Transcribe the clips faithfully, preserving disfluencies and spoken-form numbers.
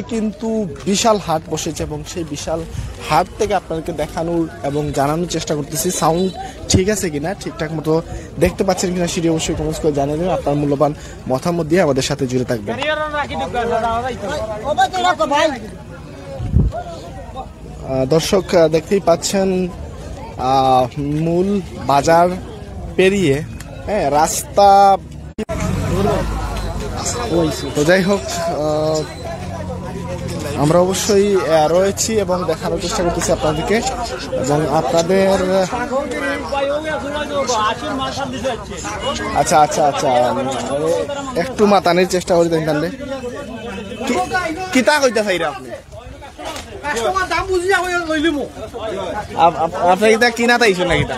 কিন্তু বিশাল হাট বসেছে এবং সেই বিশাল হাট থেকে আপনাদেরকে দেখানোর এবং জানানোর চেষ্টা করতেছি সাউন্ড ঠিক আছে কিনা, ঠিকঠাক মতো দেখতে পাচ্ছেন কিনা, সেটি অবশ্যই কমেন্টস করে জানিয়ে দেবেন। আপনার মূল্যবান মতামত দিয়ে আমাদের সাথে জুড়ে থাকবেন। আহ, দর্শক, আহ, দেখতেই পাচ্ছেন, আহ, মূল বাজার পেরিয়ে, হ্যাঁ, রাস্তা। তো যাই হোক, আহ, আমরা অবশ্যই, আহ, রয়েছি এবং দেখানোর চেষ্টা করতেছি আপনাদেরকে এবং আপনাদের। আচ্ছা, আচ্ছা, আচ্ছা, উম, একটু মাতানির চেষ্টা করি দেখেন তাহলে। কি-, কিতা কইতা চাইরা আপনি? কাস্টমার দাম বুঝিয়া কইয়া লই লিমু। আপ-, আপ-, আপনি কিতা কিনাত আইছেন নাকি তা?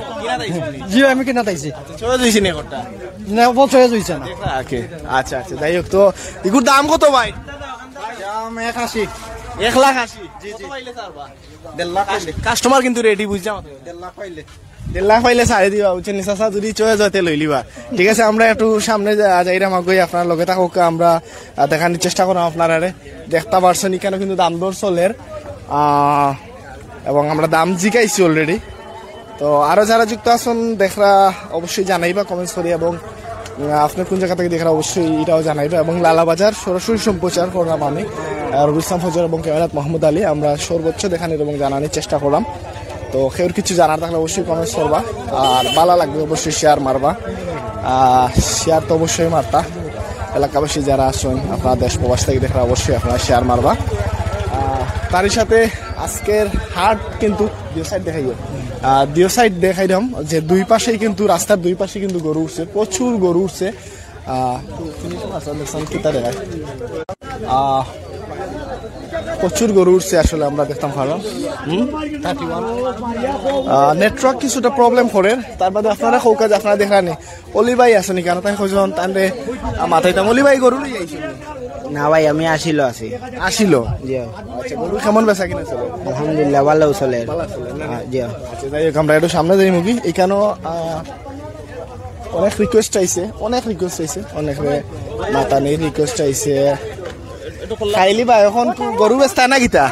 জি, আমি কিনাত আইছি। চয়েস হইছে নি একটা? না, ও চয়েস হইছে না। আচ্ছা, আচ্ছা, যাই হোক, তো ইগুর দাম কত ভাই? দাম এক আশি। এক লাখ আশি? জি, জি। কত পাইলে ছাড়বা? দেড় লাখ পাইলে। কাস্টমার কিন্তু রেডি, বুঝলাম। দেড় লাখ পাইলে। দেড় লাখ পাইলে ছাড়ি দিবা, বুঝছেন নি চাচা? যদি চয়েস হয়, তে লই লিবা। ঠিক আছে, আমরা একটু সামনে যা-, যাইরাম আগে, আপনার লগে থাকুক, আমরা, আহ, দেখানোর চেষ্টা করাম আপনারারে। দেখতা পারছেন, এখানে কিন্তু দাম দর চলের, আহ, এবং আমরা দাম জিকাইছি অলরেডি। তো আরো যারা যুক্ত আছেন দেখরা অবশ্যই জানাইবা কমেন্টস করি, এবং, আহ, আপনি কোন জায়গা থেকে দেখরা অবশ্যই এটাও জানাইবা। এবং লালাবাজার সরাসরি সম্প্রচার করলাম আমি, আহ, রবি ইসলাম ফজর এবং ক্যামেরাত মোহাম্মদ আলী। আমরা সর্বোচ্চ দেখানোর এবং জানানোর চেষ্টা করলাম। তো কেউর কিছু জানার থাকলে অবশ্যই কমেন্টস করবা, আর ভালা লাগবে অবশ্যই শেয়ার মারবা। আহ, শেয়ার তো অবশ্যই মারতা, এলাকাবাসী যারা আছেন, আপনারা দেশ প্রবাস থেকে দেখরা অবশ্যই আপনারা শেয়ার মারবা। আহ, তারই সাথে আজকের হাট কিন্তু দুই সাইড দেখাইও, আহ, দুই সাইড দেখাইলাম যে দুই পাশেই কিন্তু, রাস্তার দুই পাশে কিন্তু গরু উঠছে, প্রচুর গরু উঠছে। আহ, আহ, প্রচুর গরু উঠছে আসলে, আমরা দেখতাম পারলাম। হুম? আহ, নেটওয়ার্ক কিছুটা প্রবলেম করে, তার বাদে আপনারা কউক্কা যে আপনারা দেখরা নি। অলি ভাই আছেন কেন? তাই কইজন তানরে, আহ, মাতাইতাম। অলি ভাই গরু লই আইছিল? না ভাই, আমি আশিলো আছি। আশিলো? জি। আচ্ছা, গরু কেমন বেচা কিনা চলে? আলহামদুলিল্লাহ, ভালো চলে। ভালো চলে না? আহ, জি। আচ্ছা, যাই হোক, আমরা একটু সামনে যাই মুগি। এখানেও, আহ, অনেক রিকোয়েস্ট আইছে, অনেক রিকোয়েস্ট আইছে, অনেক রে-, মাতানি রিকোয়েস্ট আইছে। খাইলি ভাই, এখন কু-, গরু বেচতা না কিতা?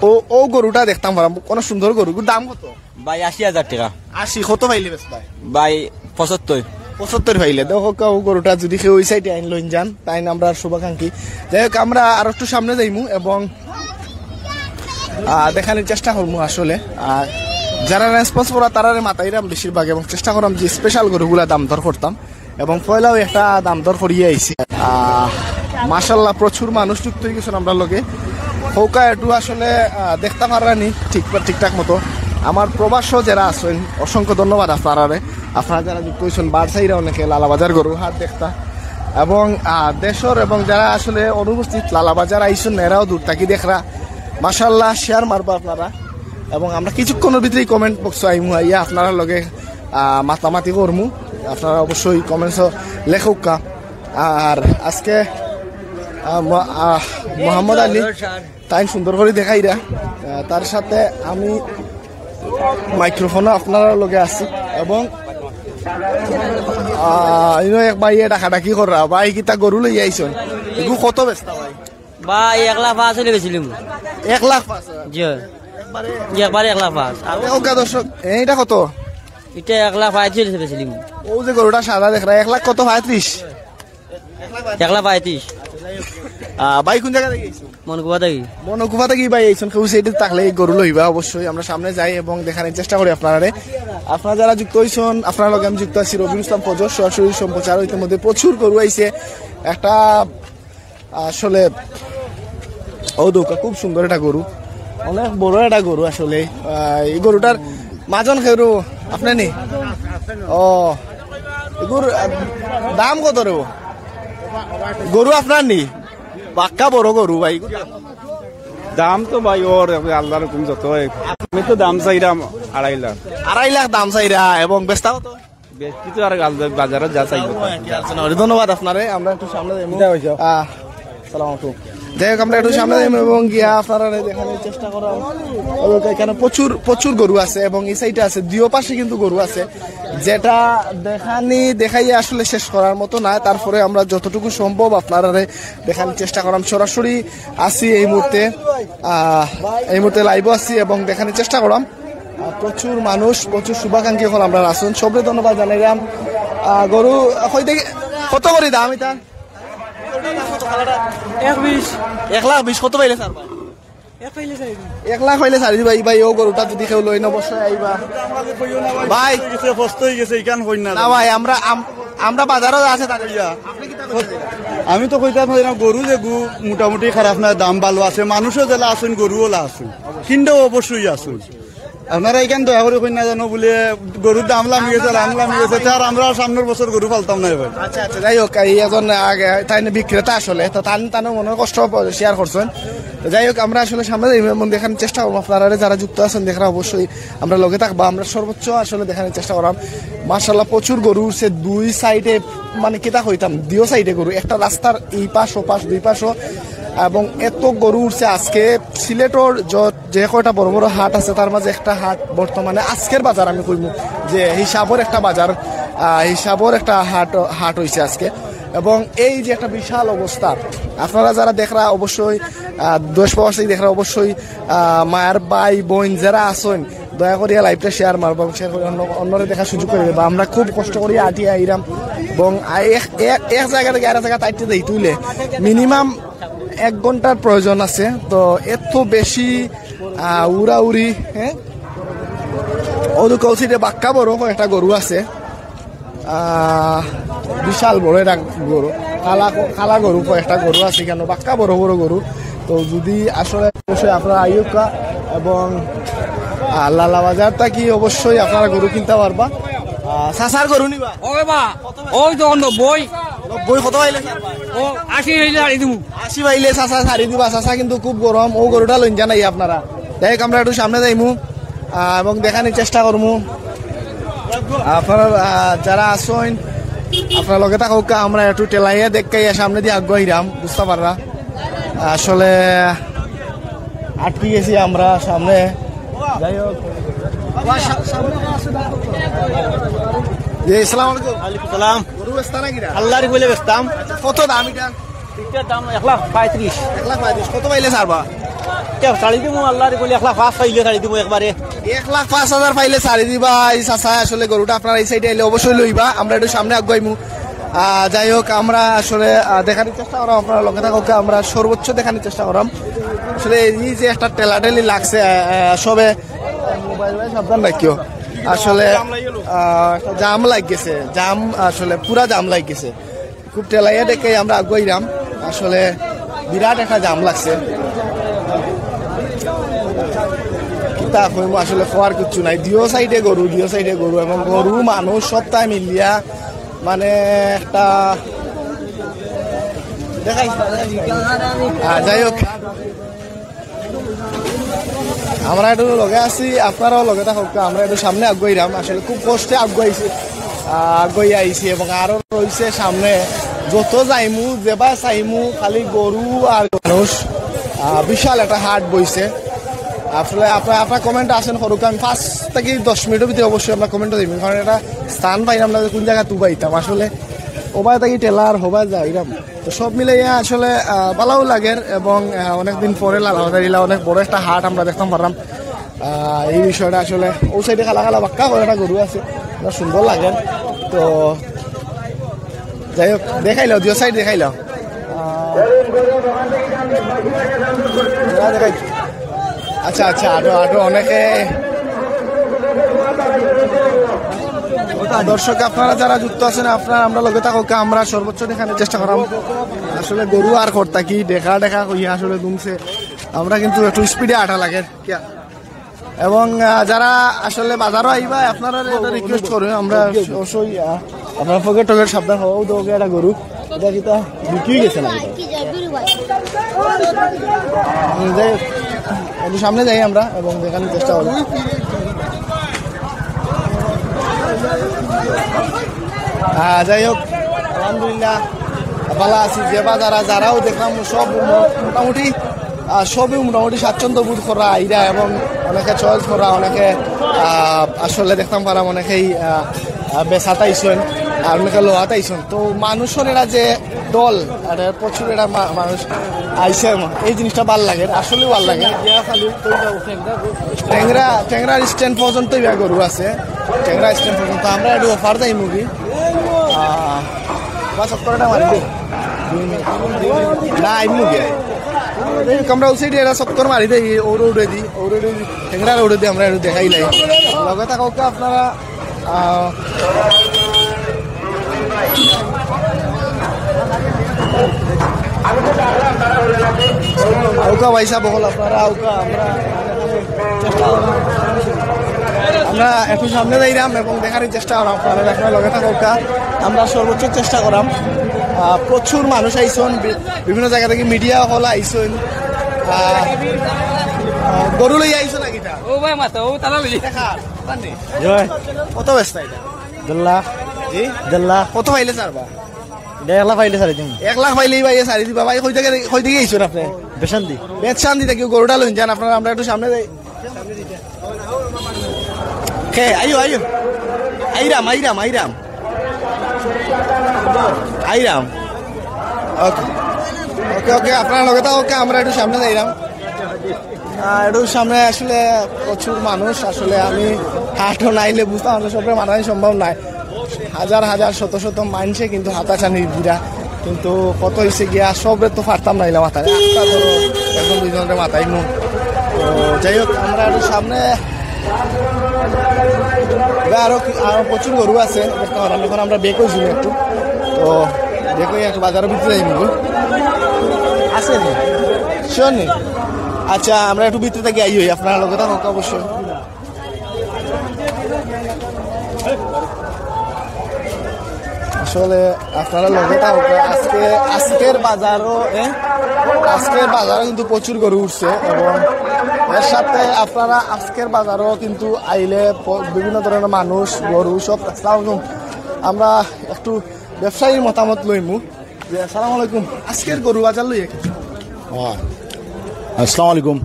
ও, ও গরুটা দেখতাম পারলাম, কোন সুন্দর গরু, গরুর দাম কত? ভাই, আশি হাজার টাকা। আশি, কত পাইলে বেচবায়? ভাই, পঁচাত্তর। পঁচাত্তর পাইলে। দেখো, কেউ গরুটা যদি কেউ ওই সাইডে আইন লইন যান, তাই না আমরা শুভাকাঙ্ক্ষী। যাই হোক, আমরা আর একটু সামনে যাইমু এবং, আহ, দেখানোর চেষ্টা করমু আসলে। আর যারা রেসপন্স করা, তারারে মাতাইরাম বেশিরভাগ এবং চেষ্টা করাম যে স্পেশাল গরুগুলা দাম দর করতাম। এবং পয়লাও একটা দাম দর করিয়া আইছি। আহ, মাশাআল্লাহ, প্রচুর মানুষ যুক্ত হয়ে গেছেন আমরা লগে। কউক্কা একটু আসলে, আহ, দেখতা পাররানি ঠিক, ঠিকঠাক মতো। আমার প্রবাসও যারা আছেন, অসংখ্য ধন্যবাদ আপনারারে। আপনারা যারা যুক্ত হয়েছেন, বার সাইরা অনেকে লালাবাজার গরু হাট দেখতা। এবং, আহ, দেশর এবং যারা আসলে অনুপস্থিত লালাবাজার আইছেন, এরাও দূর থাকি দেখরা। মাশাআল্লাহ, শেয়ার মারবা আপনারা। এবং আমরা কিছুক্ষণের ভিতরেই কমেন্ট বক্সো আইমু, আইয়া আপনারা লগে, আহ, মাতামাতি করমু। আপনারা অবশ্যই কমেন্টসও লেখউক্কা। আর আজকে, আহ, ম-, আহ, মোহাম্মদ আলী তাইন সুন্দর করি দেখাইরা। আহ, তার সাথে আমি মাইক্রোফোনও আপনারার লগে আছি এবং, আহ, ইনো এক ভাইয়ে ডাকাডাকি কররা। ভাই, কিতা গরু লইয়া আইছইন? এগু কত বেচতা ভাই? ভাই, এক লাখ পাঁচ হইলে বেচিলিমু। এক লাখ পাঁচ হাজার? জি। একবারে? জি, একবারে এক লাখ পাঁচ। আর দেখউক্কা দর্শক, এইটা কত? এটা এক লাখ পঁয়ত্রিশ হইলে বেচিলিমু। ও যে গরুটা সাদা দেখরা, এক লাখ কত? পঁয়ত্রিশ? এক লাখ পঁয়ত্রিশ। আহ, ভাই, কোন জায়গা থেকে আইছইন? মনকুবা থাকি। মনকুবা থাকি ভাই আইছইন, কেউ সাইডে থাকলে এই গরু লইবা অবশ্যই। আমরা সামনে যাই এবং দেখানোর চেষ্টা করি আপনারারে। আপনারা যারা যুক্ত হইছইন, আপনারার লগে আমি যুক্ত আছি রবিউল ইসলাম ফজর, সরাসরি সম্প্রচার। ইতিমধ্যে প্রচুর গরু আইছে, একটা আসলে, ও দেখউক্কা, খুব সুন্দর একটা গরু, অনেক বড় একটা গরু আসলে। আহ, এই গরুটার মাজন কেউর, আপনে নি? ও, এগুর, আহ, দাম কত রে? গরু আপনার নি? পাক্কা বড় গরু ভাই। দাম তো ভাই ওর, আল্লাহর হুকুম যত হয়। আমি তো দাম চাইরাম আড়াই লাখ। আড়াই লাখ দাম চাইরা এবং বেচতা কত? বেচতে তো আর গাল-, বাজারো যা চাইবো। আচ্ছা, ধন্যবাদ আপনারে। আমরা একটু সামনে যাইমু। আহ, আসসালামু আলাইকুম। যাই হোক, আমরা একটু সামনে যাই এবং গিয়া আপনারারে দেখানোর চেষ্টা করাম। ওই এখানে প্রচুর প্রচুর গরু আছে এবং এই সাইডে আছে, দুইও পাশে কিন্তু গরু আছে। যেটা দেখানি দেখাইয়া আসলে শেষ করার মতো না, তারপরে আমরা যতটুকু সম্ভব আপনারারে দেখানোর চেষ্টা করাম। সরাসরি আছি এই মুহূর্তে, আহ, এই মুহূর্তে লাইভও আছি এবং দেখানোর চেষ্টা করাম। আহ, প্রচুর মানুষ, প্রচুর শুভাকাঙ্ক্ষী অকল আমরার আছইন, সবরে ধন্যবাদ জানাইলাম। আহ, গরু কই দেখি, কত করি দাম এটা? এক বিশ। এক লাখ বিশ, কত পাইলে ছাড়বা? এক পাইলে ছাড়ি দিমু। এক লাখ পাইলে ছাড়ি দিবা। এই ভাই, ও গরুটা যদি কেউ লইন, অবশ্যই আইবা। ভাই। গেছে, ফস্ত হয়ে গেছে, ইখান হইন না। না ভাই, আমরা আম-, আমরা বাজারও আছে তাদের। ইয়া। আমি তো কইতাম, গরু যে গু মোটামুটি খারাপ না, দাম ভালো আছে, মানুষও যেলা আছইন, গরুও লা আছইন, কিনতেও অবশ্যই আছইন। আপনারা ইখান দয়া করি কইন না জানো বলে গরুর দাম লামি গেছে, দাম লামি গেছে, তার আমরা সামনের বছর গরু পালতাম না এবার। আচ্ছা, আচ্ছা, যাই হোক, এই একজন আগে তাইন বিক্রেতা আসলে, তো তান তান মনের কষ্ট শেয়ার করছইন। তো যাই হোক, আমরা আসলে সামনে যাই এবং দেখানোর চেষ্টা করবো। আপনারা যারা যুক্ত আছইন, দেখরা অবশ্যই আমরার লগে থাকবা, আমরা সর্বোচ্চ আসলে দেখানোর চেষ্টা করাম। মাশাআল্লাহ, প্রচুর গরু উঠছে দুই সাইডে, মানে কিতা কইতাম, দুইও সাইডে গরু, একটা রাস্তার এই পাশ ও পাশ, দুই পাশও, এবং এত গরু উঠছে আজকে। সিলেটর যত যে কয়টা বড় বড় হাট আছে, তার মাঝে একটা হাট বর্তমানে আজকের বাজার আমি কইমু যে হিসাবর একটা বাজার, আহ, হিসাবর একটা হাট, হাট হইছে আজকে। এবং এই যে একটা বিশাল অবস্থা, আপনারা যারা দেখরা অবশ্যই, আহ, দেশ প্রবাসী দেখরা অবশ্যই, আহ, মায়ার ভাই বোন যারা আছইন, দয়া করিয়া লাইভটা শেয়ার মারবা এবং শেয়ার করে অন্য, অন্যরে দেখার সুযোগ করে দেবা। আমরা খুব কষ্ট করি আটিয়া আইরাম এবং এক, এক, এক জায়গা থেকে আরেক জায়গা তাইতে দেই তুলে মিনিমাম এক ঘন্টার প্রয়োজন আছে। তো এত বেশি, আহ, উড়াউড়ি, হ্যাঁ। ওদু কৌশিতে বাক্কা বড় একটা গরু আছে, আহ, বিশাল বড় একটা গরু, কালা, কালা গরু, একটা গরু আছে কেন, বাক্কা বড় বড় গরু। তো যদি আসলে অবশ্যই আপনারা আইউক্কা এবং, আহ, লালা বাজার থাকি অবশ্যই আপনারা গরু কিনতে পারবা। আহ, চাচার গরু নিবা? ওই বা, ওই তো নব্বই। নব্বই কত পাইলে? ও, আশি হইলে ছাড়ি দিমু। আশি পাইলে চাচা ছাড়ি দিবা, চাচা কিন্তু খুব গরম, ও গরুটা লইন জানাই আপনারা। যাই হোক, আমরা একটু সামনে যাইমু, আহ, এবং দেখানোর চেষ্টা করমু। আপনারা, আহ, যারা আছইন, আপনারা লগে থাকউক্কা, আমরা একটু ঠেলাইয়া দেখাইয়া সামনে দিয়ে আগুয়াইরাম, বুঝতে পাররা। আসলে আটকি গেছি আমরা সামনে। যাই হোক। জি, আসসালামু আলাইকুম। ওয়ালাইকুম সালাম। গরু বেচতা নাকি না? আল্লাহর বলে বেচতাম। কত দাম এটা? এটার দাম এক লাখ পঁয়ত্রিশ। এক লাখ পঁয়ত্রিশ। কত পাইলে ছাড়বা? কে ছাড়ি দিমু, আল্লাহর বলে এক লাখ পাঁচ পাইলে ছাড়ি দিমু একবারে। এক লাখ পাঁচ হাজার পাইলে ছাড়ি দিবা। এই চাচা আসলে গরুটা আপনারা এই সাইডে আইলে অবশ্যই লইবা। আমরা একটু সামনে আগুয়াইমু। আহ, যাই হোক, আমরা আসলে, আহ, দেখার চেষ্টা করাম, আপনারা লগে থাকউক্কা, আমরা সর্বোচ্চ দেখানোর চেষ্টা করাম। আসলে এই যে একটা ঠেলাঠেলি লাগছে, আহ, সবে মোবাইল ভাই সাবধান রাখিও। আসলে, আহ, একটা জাম লাগ গেছে, জাম আসলে পুরা জাম লাগ গেছে। খুব ঠেলাইয়া দেখে আমরা আগুয়াইরাম, আসলে বিরাট একটা জাম লাগছে। কিতা কইমু, আসলে কওয়ার কিচ্ছু নাই। দুইও সাইডে গরু, দুইও সাইডে গরু এবং গরু মানুষ সবটাই মিলিয়া মানে একটা দেখাই। আহ, যাই হোক, আমরা একটু লগে আছি, আপনারাও লগে থাকউক্কা। আমরা একটু সামনে আগুয়াইরাম, আসলে খুব কষ্টে আগুয়াইছি, আহ, আগুয়াই আইছি এবং আরো রইছে সামনে। যত যাইমু, যেবা চাইমু, খালি গরু আর মানুষ। আহ, বিশাল একটা হাট বইছে। আসলে আপনারা, আপনারা কমেন্ট আছেন করউক্কা, আমি পাঁচ থাকি দশ মিনিটের ভিতরে অবশ্যই আমরা কমেন্ট দিমু, কারণ এটা স্থান পাইলাম না যে কোন জায়গা তুবাইতাম। আসলে ওবায় থাকি ঠেলার হবায় যাইরাম। তো সব মিলাইয়া আসলে, আহ, ভালাও লাগের এবং, আহ, অনেকদিন পরে লালাবাজার ইলা অনেক বড় একটা হাট আমরা দেখতাম পারলাম। আহ, এই বিষয়টা আসলে ও সাইডে কালা কালা বাক্কা করে একটা গরু আছে, অনেক সুন্দর লাগের। তো যাই হোক, দেখাইলাও, দুইও সাইড দেখাইলাও। আহ, দেখাই। আচ্ছা, আচ্ছা, আটো, আটো, অনেকে দর্শক, আপনারা যারা যুক্ত আছেন, আপনারা আমরার লগে থাকউক্কা, আমরা সর্বোচ্চ দেখানোর চেষ্টা করাম। আসলে গরু আর করতা কি, দেখা দেখা কইয়া আসলে দুমছে। আমরা কিন্তু একটু স্পিডে আটা লাগে। এবং, আহ, যারা আসলে বাজারও আইবা, আপনারা একটা রিকোয়েস্ট করি, আমরা অবশ্যই, আহ, আপনারা পকেট টকেট সাবধান হওয়া, ওদের একটা গরু। এটা কিতা বিক্রি গেছে না এটা? হুম, যাই হোক, একটু সামনে যাই আমরা এবং দেখানোর চেষ্টা করব। আহ, যাই হোক, আলহামদুলিল্লাহ, ভালা আছি, যেবা যারা, যারাও দেখলাম সব মো-, মোটামুটি, আহ, সবই মোটামুটি স্বাচ্ছন্দ্য বোধ করা আইরা এবং অনেকে চয়েস করা, অনেকে, আহ, আসলে দেখতাম পারাম অনেকেই, আহ, আহ, বেচাত আইছইন, আর অনেকে লওয়াত আইছইন। তো মানুষর এরা যে দল, আর এরা প্রচুর এরা মা-, মানুষ আইছে, এই জিনিসটা ভালা লাগে, আসলেই ভালা লাগে। টেংরা, টেংরার স্ট্যান্ড পর্যন্ত ইয়া গরু আছে, টেংরা স্ট্যান্ড পর্যন্ত। আমরা একটু অফার দেই মুগি, আহ, বাস অফ করাটা মারি দে। না, আইমু গিয়া। এই আমরা ওই সাইডে এরা চক্কর মারি দেই, ও রোডে দি, ও রোডে দি, টেংরা রোডে দি আমরা একটু দেখাই লাই। লগে থাকউক্কা আপনারা, আহ, আউক্কা ভাই সাহেব, বকল আপনারা, আউক্কা, আমরা আমরা একটু সামনে যাইরাম এবং দেখার চেষ্টা করাম, আপনারা, আপনারা লগে থাকউক্কা। আমরা সর্বোচ্চ চেষ্টা করাম। আহ, প্রচুর মানুষ আইছইন, বি-, বিভিন্ন জায়গা থাকি মিডিয়া অকল আইছইন। আহ, আহ, গরু লইয়া আইছো নাকি তা? ও ভাই, মাথা, ও তালা লইয়া। দেখা, জানি। জয়। কত বেচতা এটা? দেড় লাখ। জি? দেড় লাখ। কত পাইলে ছাড়বা? এটা এক লাখ পাইলে ছাড়ি দিমু। এক লাখ পাইলেই ভাই ছাড়ি দিবা। ভাই, কই থাকি, কই থাকি আইছইন আপনি? বেশান্তি। বেশান্তি থাকি গরুটা লইন যান আপনারা, আমরা একটু সামনে যাই। কে? আইও, আইও। আইরাম, আইরাম, আইরাম। আইরাম। ওকে। ওকে, ওকে, আপনারা লগে থাকউক্কা, আমরা একটু সামনে যাইরাম। আহ, একটু সামনে আসলে প্রচুর মানুষ, আসলে আমি হাটও নাইলে বুঝতাম, আসলে সবরে মানানি সম্ভব নায়। হাজার হাজার শত শত মানষে কিন্তু হাতা চানি দিরা, কিন্তু কত অইছে গিয়া সবরে তো পারতাম নাইলে মাতানি। আটটা ধরো, একজন দুইজনরে মাতাইমু। তো যাই হোক, আমরা একটু সামনে, এবার আরো কি, আরো প্রচুর গরু আছে দেখতে পারলাম। এখন আমরা বেক অইছি একটু, তো বেক অইয়া একটু বাজারর ভিতরে যাইমু। আছে নি? শিওর নি? আচ্ছা, আমরা একটু ভিতরে থাকি আই অই, আপনারা লগে থাকউক্কা অবশ্যই। আসলে আপনারা লগে থাকউক্কা। আজকে, আজকের বাজারও, এ, আজকের বাজারও কিন্তু প্রচুর গরু উঠছে এবং এর সাথে আপনারা আজকের বাজারও কিন্তু আইলে প-, বিভিন্ন ধরনের মানুষ, গরু সব। আসসালামু আলাইকুম। আমরা একটু ব্যবসায়ীর মতামত লইমু। জি, আসসালামু আলাইকুম। আজকের গরু বাজার লইয়া কি? হ্যাঁ। আসসালামু আলাইকুম।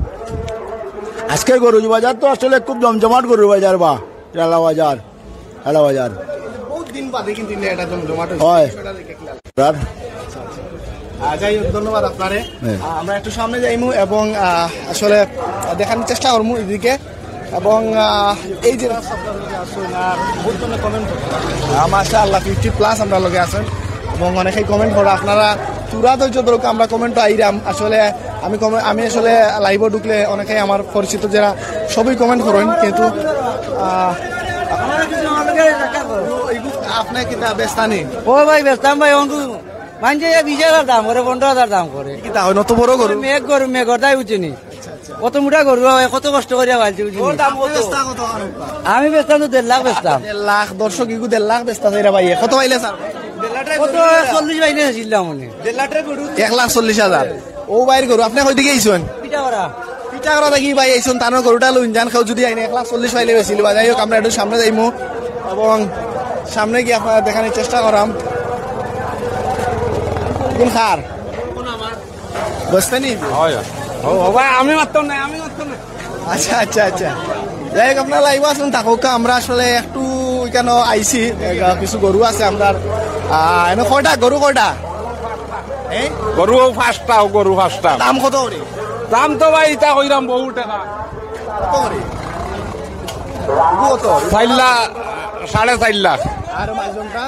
আজকের গরু বাজার তো আসলে খুব জমজমাট গরু বাজার বা টেলা বাজার, টেলা বাজার। বহুত দিন বাদে কিন্তু ইন্ডিয়া এটা জমজমাট অইছে। হয়। বিষয়টা দেখে কি লাগে? আর আহ, যাই হোক, ধন্যবাদ আপনারে। হ্যাঁ। আহ, আমরা একটু সামনে যাইমু এবং, আহ, আসলে দেখানোর চেষ্টা করমু এদিকে। এবং, আহ, এই যে, আহ, মাশাআল্লাহ, ফিফটি প্লাস আমরা লগে আছেন এবং অনেকেই কমেন্ট করো। আপনারা পুরা ধৈর্য ধরুক, আমরা কমেন্ট আইরাম। আসলে আমি কমে-, আমি আসলে লাইভও ঢুকলে অনেকেই আমার পরিচিত যারা সবই কমেন্ট করেন, কিন্তু, আহ, আপনি কিতা বেচতা নি? ও ভাই, বেচতাম ভাই, অঙ্কু মানষে বিশ হাজার দাম করে, পনেরো হাজার দাম করে। কিতা হয়, নত বড় গরু? মেঘ গরু, মেঘর দায় উঠছে নি। কত মোটা গরু হয়, কত কষ্ট করিয়া পালছি, বুঝলি? আমি বেচতাম তো দেড় লাখ বেচতাম। দেড় লাখ, দর্শক ইগু দেড় লাখ বেচতা চাইরা ভাই। কত পাইলে স্যার? কত? চল্লিশ পাইলে ছিলাম মনে। এক লাখ চল্লিশ হাজার। ও ভাইর গরু, আপনি কই দিকে আইছেন? পিঠা করা। পিঠা করা দেখি ভাই আইছেন, তানোর গরুটা লইন যান, কেউ যদি আইনে এক লাখ চল্লিশ পাইলে বেশি লিবা। যাই হোক, আমরা একটু সামনে যাইমু এবং সামনে গিয়ে আপনারা দেখানোর চেষ্টা করাম। কোন খার? বুঝতে নি? হয়, হয়। ও, ও ভাই, আমি মারতাম না, আমি মারতাম না। আচ্ছা, আচ্ছা, আচ্ছা। যাই হোক, আপনারা লাইভ আছেন, থাকুক। আমরা আসলে একটু এখানে আইছি, এ, কিছু গরু আছে আমরার। আহ, এনে কয়টা গরু, কয়টা? এই? গরু ও পাঁচটা, ও গরু পাঁচটা। দাম কত করে? দাম তো ভাই, ইতা কইরাম বহু টাকা। কত করে? গরু কত? চাইর লাখ, সাড়ে চাইর লাখ। আর মাঝনটা?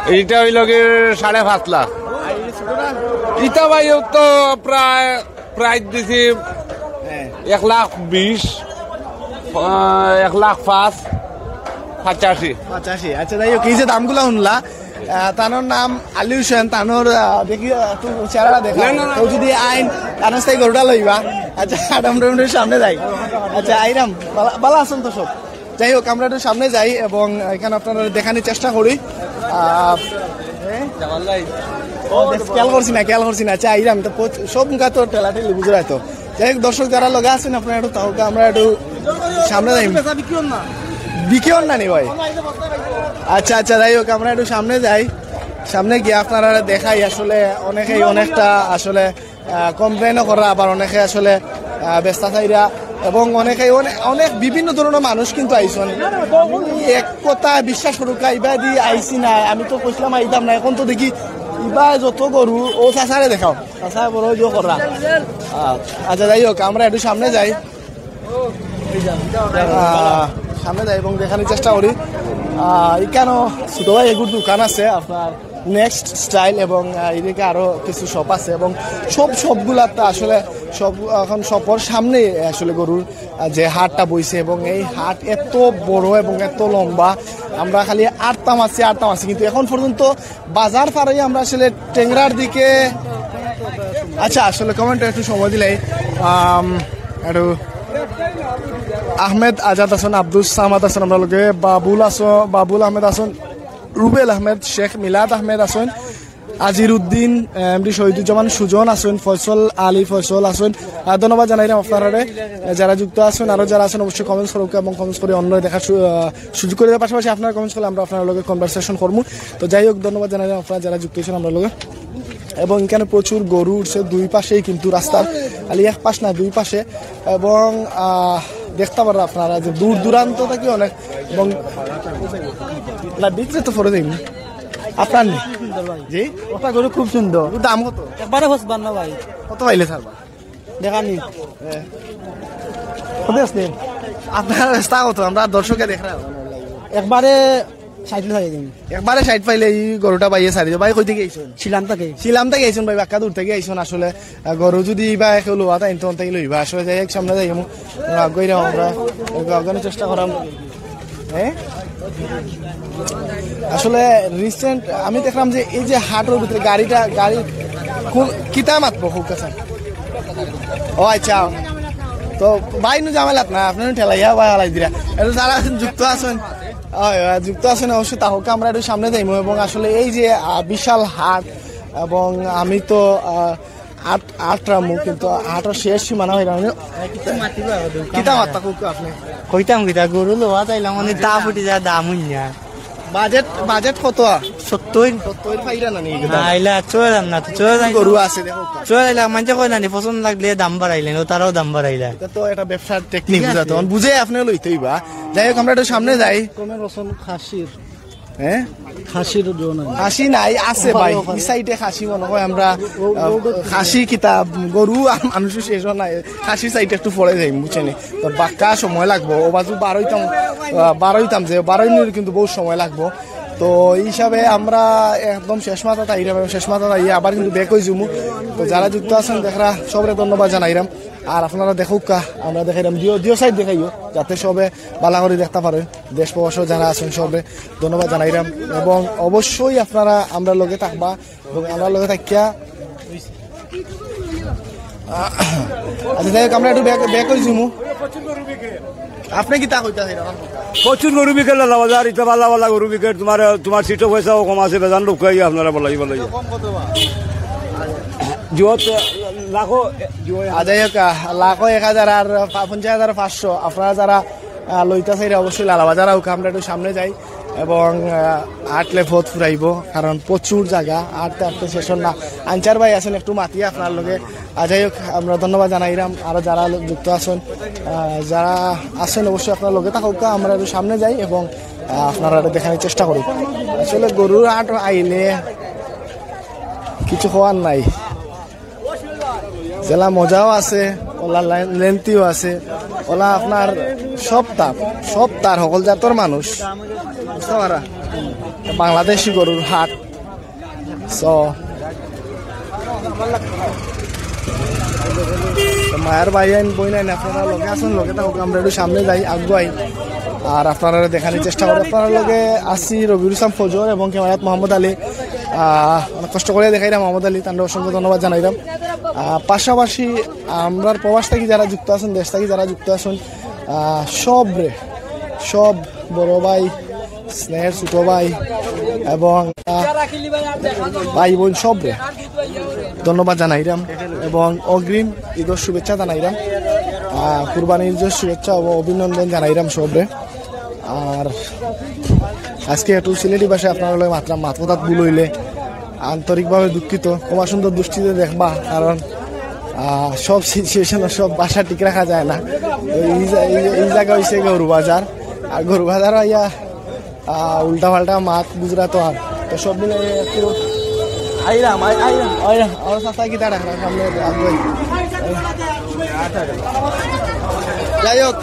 এইটা অইল কি সাড়ে পাঁচ লাখ। আর এই ছোটটা? ইতা ভাই, ও তো প্রায়, প্রায় দিছি হ্যাঁ। এক লাখ বিশ, আহ, এক লাখ পাঁচ, পঁচাশি। পঁচাশি। আচ্ছা, যাই হোক, এই যে দামগুলা শুনলা, আহ, তানোর নাম আলী হোসেন, তানোর, আহ, দেখি, আহ, তুই চেহারাটা দেখা। না, না, না। কেউ যদি আইন, তানোর সেই গরুটা লইবা। আচ্ছা, আডাম ডুম ডুম সামনে যাই। আচ্ছা, আইরাম, বালা, বালা আছেন তো সব? যাই হোক, আমরা একটু সামনে যাই এবং এখানে আপনারা দেখানোর চেষ্টা করি। আহ, খেয়াল করছি না, খেয়াল করছি না। আচ্ছা, আইরাম তো পৌঁছ-, সব মুখা তো ঠেলাঠেলি বুঝে রাখতো। যাই হোক, দর্শক যারা লগে আছেন, আপনারা একটু তাহলে আমরা একটু সামনে যাই। বিকিওর না নি ভাই? আচ্ছা, আচ্ছা, যাই হোক, আমরা একটু সামনে যাই। সামনে গিয়া আপনারারে দেখাই, আসলে অনেকেই অনেকটা আসলে, আহ, কমপ্লেনও করা, আবার অনেকে আসলে, আহ, বেচতা চাইরা, এবং অনেকেই অনেক, অনেক বিভিন্ন ধরনের মানুষ কিন্তু আইছইন। এক কথা বিশ্বাস করুক্কা, ইবাদি আইছি না, আমি তো কইছিলাম আইতাম না, এখন তো দেখি ইবা যত গরু, ও চাচারে দেখাও, চাচা বড় জো করা। আহ, আচ্ছা, যাই হোক, আমরা একটু সামনে যাই। আহ, সামনে যাই এবং দেখানোর চেষ্টা করি। আহ, এখানেও ছোট ভাই এগুর দোকান আছে আপনার নেক্সট স্টাইল, এবং, আহ, এদিকে আরো কিছু শপ আছে, এবং সব শপগুলাতে আসলে সব, এখন শপর সামনে আসলে গরুর, আহ, যে হাটটা বইছে, এবং এই হাট এত বড় এবং এত লম্বা। আমরা খালি আটতাম আছি, আটতাম আছি, কিন্তু এখন পর্যন্ত বাজার পার অইয়া আমরা আসলে টেংরার দিকে। আচ্ছা, আসলে কমেন্টে একটু সময় দিলাই। আম, একটু আহমেদ আজাদ আছইন, আব্দুস সামাদ আছইন, আমরার লগে বাবুল আছো, বাবুল আহমেদ আছইন, রুবেল আহমেদ, শেখ মিলাদ আহমেদ আছইন, আজির উদ্দিন, এমডি শহীদুজ্জামান সুজন আছইন, ফয়সল আলী ফয়সল আছইন। আহ, ধন্যবাদ জানাইলাম আপনারারে, আহ, যারা যুক্ত আছইন, আরো যারা আছইন অবশ্যই কমেন্টস করুক্কা এবং কমেন্টস করি অন্যরে দেখার সু-, আহ, সুযোগ করি দেওয়ার পাশাপাশি আপনারা কমেন্টস করলে আমরা আপনার লগে কনভারসেশন করমু। তো যাই হোক, ধন্যবাদ জানাইলাম আপনারা যারা যুক্ত আছইন আমরার লগে। এবং এখানে প্রচুর গরু উঠছে দুই পাশেই কিন্তু রাস্তার, খালি এক পাশ না, দুই পাশে। এবং, আহ, দেখতা পাররা আপনারা যে দূর দূরান্ত থাকি অনেক, এবং না, ভিতরে তো পরে দেখুন। আপনার নি? সুন্দর ভাই। জি? ওটা গরু খুব সুন্দর। দাম কত? একবারে পঁচপান্ন ভাই। কত পাইলে ছাড়বা? দেখানি। হ্যাঁ। কত আছে? আপনার বেচতা কত? আমরা দর্শকে দেখরা। একবারে ষাইট ছাড়ি দিন। একবারে ষাইট পাইলে ই গরুটা ভাইয়ে ছাড়ি দিবা। ভাই, কই থাকি আইছইন? শিলং থাকি। শিলং থাকি আইছইন ভাই, বাক্কা দূর থাকি আইছইন আসলে। আহ, গরু যদি ইবা কেউ লওয়া তাইন তো অন্তাই লইবা। আসলে যাই হোক, সামনে যাই হোক। আমরা আগুয়াইরাম, আমরা আগুয়ানোর চেষ্টা করাম। হ্যাঁ? আসলে রিসেন্ট আমি দেখলাম যে এই যে হাটর ভিতরে গাড়িটা, গাড়ি কোন কিতা মাতবো খুব কাছে। ও আচ্ছা, তো ভাই নু ঝামেলাত না, আপনি নু ঠেলাইয়া ভাই হালাই দিরা। এটা যারা আছেন, যুক্ত আছেন, হয়, হয়, যুক্ত আছেন, অবশ্যই তাহলে আমরা একটু সামনে যাইমু। এবং আসলে এই যে, আহ, বিশাল হাট, এবং আমি তো, আহ, আট আটরামু, কিন্তু হাটর শেষ সীমানা হইলাম। কিতা মাততা কউক্কা আপনি? কইতাম কিতা, গরু লওয়া চাইলাম, মানে, দাম উঠি যায়, দাম হইন না। বাজেট, বাজেট কত? সত্তর। সত্তর পাইরা না নি? না, আইলা, চলে যাম না, তো চলে যাই। গরু আছে, দেখো। চলে যাইলা, মানষে কয় না নি, পছন্দ লাগলে দাম বাড়াইলে, ও তারাও দাম বাড়াইলা। এটা তো একটা ব্যবসার টেকনিক, ঠিক আছে। বুঝা তো? বুঝে আপনি লইতে হইবা। যাই হোক, আমরা একটু সামনে যাই। কমে রসন খাসির। হ্যাঁ? খাসির জন্য নাই। খাসি নাই, আছে ভাই। Offer, offer. এই সাইডে খাসি মনে হয় আমরা, ও, ও, আহ, ও, খাসি কিতা, গরু আর মানুষ শেষ নাই। খাসি সাইডে একটু পরে যাই, বুঝছেন? তো বাক্কা সময় লাগবো। ও বাজু বারোইতাম, আহ, বারোইতাম যে, বারোই মিনিট কিন্তু বহুত সময় লাগবো। তো এই হিসাবে আমরা একদম শেষ মাথাত আইরাম, এবং শেষ মাথাত আইয়া আবার কিন্তু ব্যাক হয়ে যাবো। তো যারা যুক্ত আছেন দেখরা, সবরে ধন্যবাদ জানাইরাম। আর আপনারা দেখউক্কা, আমরা দেখাইরাম, দিও, দিও সাইড দেখাইও, যাতে সবে বালা করে দেখতা পারে। দেশ প্রবাসও যারা আছেন সবে ধন্যবাদ জানাইরাম, এবং অবশ্যই আপনারা আমরা লগে থাকবা এবং আমরা লগে থাকিয়া, আচ্ছা, যাই হোক, আমরা একটু ব্যাক, ব্যাক হয়ে যাবো। আপনি কিতা কইতা চাইরা? প্রচুর গরু বিকেল লালা বাজার, ইটা বালা বালা গরু বিকেল, তোমার, তোমার সিটও পয়সাও কম আছে, বেজান লোক কই আপনারা বলাই বলাই। কম কত বা? জিওত লাখো, জিও আচ্ছা, যাই হোক, আহ, লাখো এক হাজার আর পা-, পঞ্চাশ হাজার পাঁচশো। আপনারা যারা, আহ, লইতা চাইরা অবশ্যই লালা বাজার আউক্কা, আমরা একটু সামনে যাই এবং, আহ, আটলে পথ ফুরাইবো, কারণ প্রচুর জাগা, আটতে আটতে শেষ অর না। আনসার ভাই আছেন একটু মাতি আপনার লগে। আহ, যাই হোক, আমরা ধন্যবাদ জানাইরাম আরো যারা যুক্ত আছেন, আহ, যারা আছেন অবশ্যই আপনার লগে থাকউক্কা, আমরা একটু সামনে যাই এবং, আহ, আপনারারে দেখানোর চেষ্টা করি। আসলে গরুর হাট আইলে কিছু কওয়ার নাই। যেলা মজাও আছে, ওলা লে-, লেন্থিও আছে, ওলা আপনার সব তার, সব তার, হকল জাতর মানুষ। বুঝতা পাররা? বাংলাদেশি গরুর হাট। So, তো মায়ার ভাইয়াইন, বইনাইন, আপনারা লগে আছেন, লগে থাকউক্কা, আমরা একটু সামনে যাই, আগুয়াই। আর আপনারারে দেখানোর চেষ্টা করি। আপনারার লগে আছি রবিউল ইসলাম ফজর এবং ক্যামেরাত মোহাম্মদ আলী। আহ, অনেক কষ্ট করিয়া দেখাইরাম মোহাম্মদ আলী, তানরে অসংখ্য ধন্যবাদ জানাইরাম। আহ, পাশাপাশি আমরার প্রবাস থাকি যারা যুক্ত আছেন, দেশ থাকি যারা যুক্ত আছেন, আহ, সবরে, সব বড় ভাই, স্নেহের ছোট ভাই এবং, আহ, ভাই বোন সবরে ধন্যবাদ জানাইরাম এবং অগ্রিম ঈদর শুভেচ্ছা জানাইরাম, আহ, কুরবানি ঈদর শুভেচ্ছা এবং অভিনন্দন জানাইরাম সবরে। আর আজকে একটু সিলেটি ভাষায় আপনারার লগে মাতরাম, মাত কথাত ভুল হইলে আন্তরিকভাবে দুঃখিত, ক্ষমা সুন্দর দৃষ্টিতে দেখবা, কারণ আহ, সব সিচুয়েশনে সব ভাষা ঠিক রাখা যায় না। তো এই জা-, এই, এই জায়গা হইছে গরু বাজার, আর গরু বাজার আইয়া আহ, উল্টা পাল্টা মাত গুজরাতো আর। তো সব মিলে একটু আইরাম, আই-, আইরাম, আইরাম। আমার চাচা কিতা ডাকরা সামনে আগুয়াই। যাই হোক,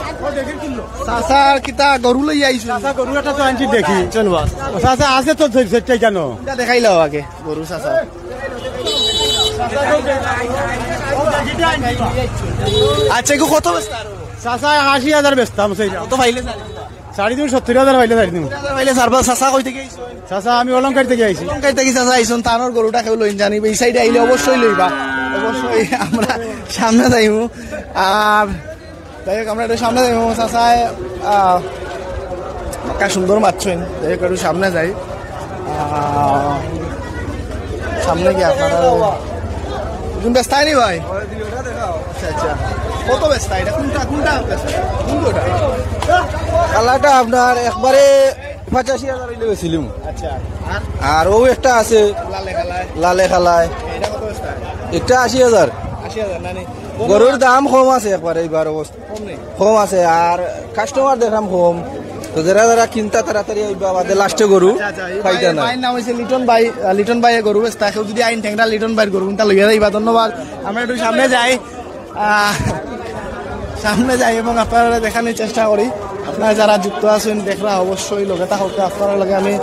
চাচা কিতা গরু লইয়া আইছো? চাচা গরু একটা তো আনছি দেখি, চলবা। চাচা আছে তো চাইরটা কেন? কিতা দেখাইলাও আগে গরু চাচা। আচ্ছা, এগু কত বেচতা? চাচা আশি হাজার বেচতাম, সেই কত পাইলে স্যার? ছাড়ি দিমু সত্তর হাজার পাইলে ছাড়ি দিমু। হাজার পাইলে ছাড়বা। চাচা কই থাকি আইছইন? চাচা, আমি অলংকার থাকি আইছি। অলংকার থাকি চাচা আইছইন, তানর গরুটা কেউ লইন জানি, এই সাইডে আইলে অবশ্যই লইবা। অবশ্যই আমরা সামনে যাইমু। আর যাই হোক, আমরা একটু সামনে যাইমু। চাচায়, আহ, একটা সুন্দর মারছইন। যাই হোক, একটু সামনে যাই। আহ, সামনে গিয়া আপনারা, তুমি বেচতায় নি ভাই? আচ্ছা, আচ্ছা। কত বেচতা এটা? কোনটা, কোনটা বেচতা? কোনটা? কালাটা আপনার একবারে পঁচাশি হাজার হইলে বেচিলিমু। আচ্ছা। আর? আর ও একটা আছে লালে কালায়। লালে কালায়। এটা কত বেচতা? এটা আশি হাজার। আশি হাজার না নি? গরুর দাম কম আছে একবারে এইবার অবস্থা। কম নি? কম আছে, আর কাস্টমার দেখলাম কম। তো যারা যারা কিনতা তাড়াতাড়ি আইবা, বাদে লাস্টে গরু আচ্ছা, আচ্ছা, এই পাইতা ভাই, না। ভাইর নাম হইছে লিটন ভাই। আহ, লিটন ভাই গরু বেচতা, কেউ যদি আইন ঠেংরা লিটন ভাইর গরু কোনটা লইয়া যাইবা। ধন্যবাদ। আমরা একটু সামনে যাই। আহ, সামনে যাই এবং আপনারা দেখানোর চেষ্টা করি। আপনারা যারা যুক্ত আছেন, দেখরা অবশ্যই লগে থাকউক্কা। আপনারা লগে আমি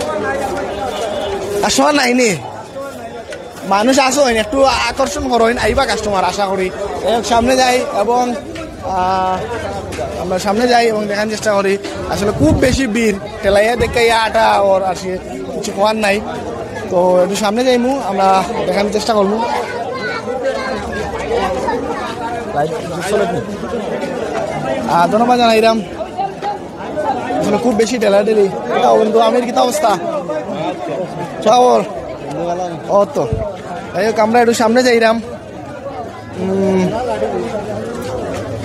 কাস্টমার নাইনি, মানুষ আছইন, একটু আকর্ষণ করইন, আইবা কাস্টমার আশা করি। যাই হোক, সামনে যাই এবং, আহ, আমরা সামনে যাই এবং দেখার চেষ্টা করি। আসলে খুব বেশি ভিড়, ঠেলাইয়া দেখাইয়া আটা ওর আর কি কিছু করার নাই। তো একটু সামনে যাইমু, আমরা দেখানোর চেষ্টা করমু। Live চলে তো। আহ, ধন্যবাদ জানাইরাম। আসলে খুব বেশি ঠেলাঠেলি। কিতা বন্ধু, আমির কিতা অবস্থা? খবর? ও তো। যাই হোক, আমরা একটু সামনে যাইরাম। উম,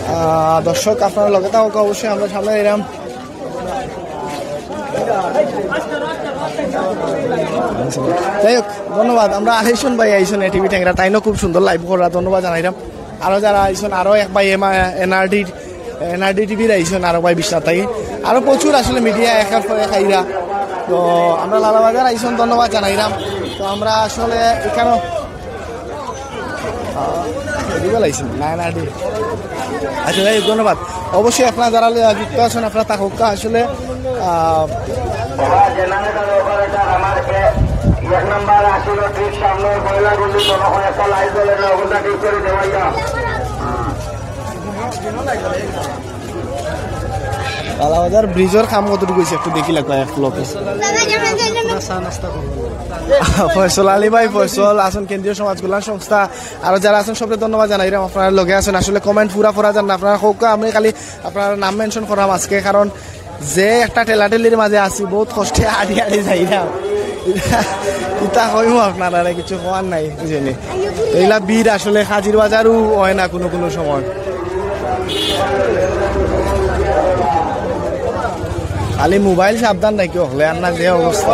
আহ, দর্শক, আপনারা লগে থাকউক্কা, অবশ্যই আমরা সামনে যাইরাম। যাই হোক, ধন্যবাদ। আমরা আইছইন ভাই, আইছইন এটিভি টেংরা, তাইনও খুব সুন্দর live কররা, ধন্যবাদ জানাইরাম। আরো যারা আইছইন, আরো এক ভাই এমা-, এনআরডি, এনআরডি টিভির আইছইন, আরো ভাই বিশ্বনাথ থাকি। আরো প্রচুর আসলে মিডিয়া একের পর এক আইরা। তো আমরা লালাবাজার আইছইন, ধন্যবাদ জানাইরাম। তো আমরা আসলে এখানে আহ, এদিকে লাইছি, না, না, এদিকে। আচ্ছা, যাই হোক, ধন্যবাদ। অবশ্যই আপনারা যারা যুক্ত আছেন, আপনারা থাকউক্কা। আসলে, আহ, এক নাম্বার আসলে ঠিক সামনে পয়লা গুলি, কোনো একটা লাইট জ্বলে না, ওখানটা ঠিক করে দেওয়া যায়। কালাবাজার ব্রিজর কাম কতটুকু হইছে একটু দেখি লাগবা এক লোকে। ফয়সল আলী ভাই, ফয়সল আছইন কেন্দ্রীয় সমাজ কল্যাণ সংস্থা, আরো যারা আছইন সবরে ধন্যবাদ জানাইরাম। আপনারা লগে আছইন, আসলে comment পুরা পড়া যার না, আপনারা কউক্কা, আমি খালি আপনারার নাম mention করাম আজকে, কারণ যে একটা ঠেলাঠেলির মাঝে আছি, বহুত কষ্টে আড়ি আড়ি যাইরাম। ইতা কইমু আপনারারে, কিছু কওয়ার নাই, বুঝছইন নি? এইলা ভিড় আসলে কাজির বাজারও হয় না কোনো কোনো সময়। খালি মোবাইল সাবধান নাকি হকলে, আর না যে অবস্থা।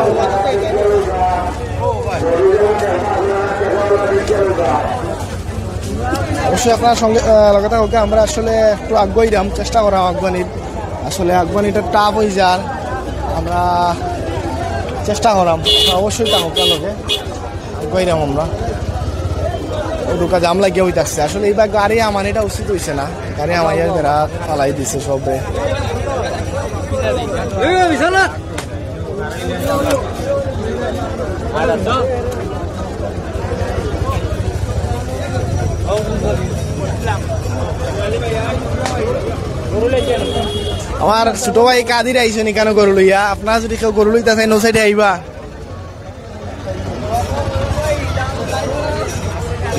অবশ্যই আপনারা সঙ্গে, আহ, লগে থাকউক্কা। আমরা আসলে একটু আগুয়াইরাম, চেষ্টা করাম আগুয়ানির। আসলে আগুয়ানিটা tough হয়ে যার, আমরা চেষ্টা করাম। অবশ্যই থাকউক্কা লগে। কইরাম আমরা। ও ঢুকা জাম লাগিয়া হইতাছে। আসলে এইবার গাড়ি আমানিটা উচিত হইছে না। গাড়ি আমাইয়া বেড়া ফালাই দিছে সবরে। আমার ছোট ভাই কাদির আইছইন ইখানো গরু লইয়া। আপনারা যদি কেউ গরু লইতা চাইন, ও সাইডে আইবা।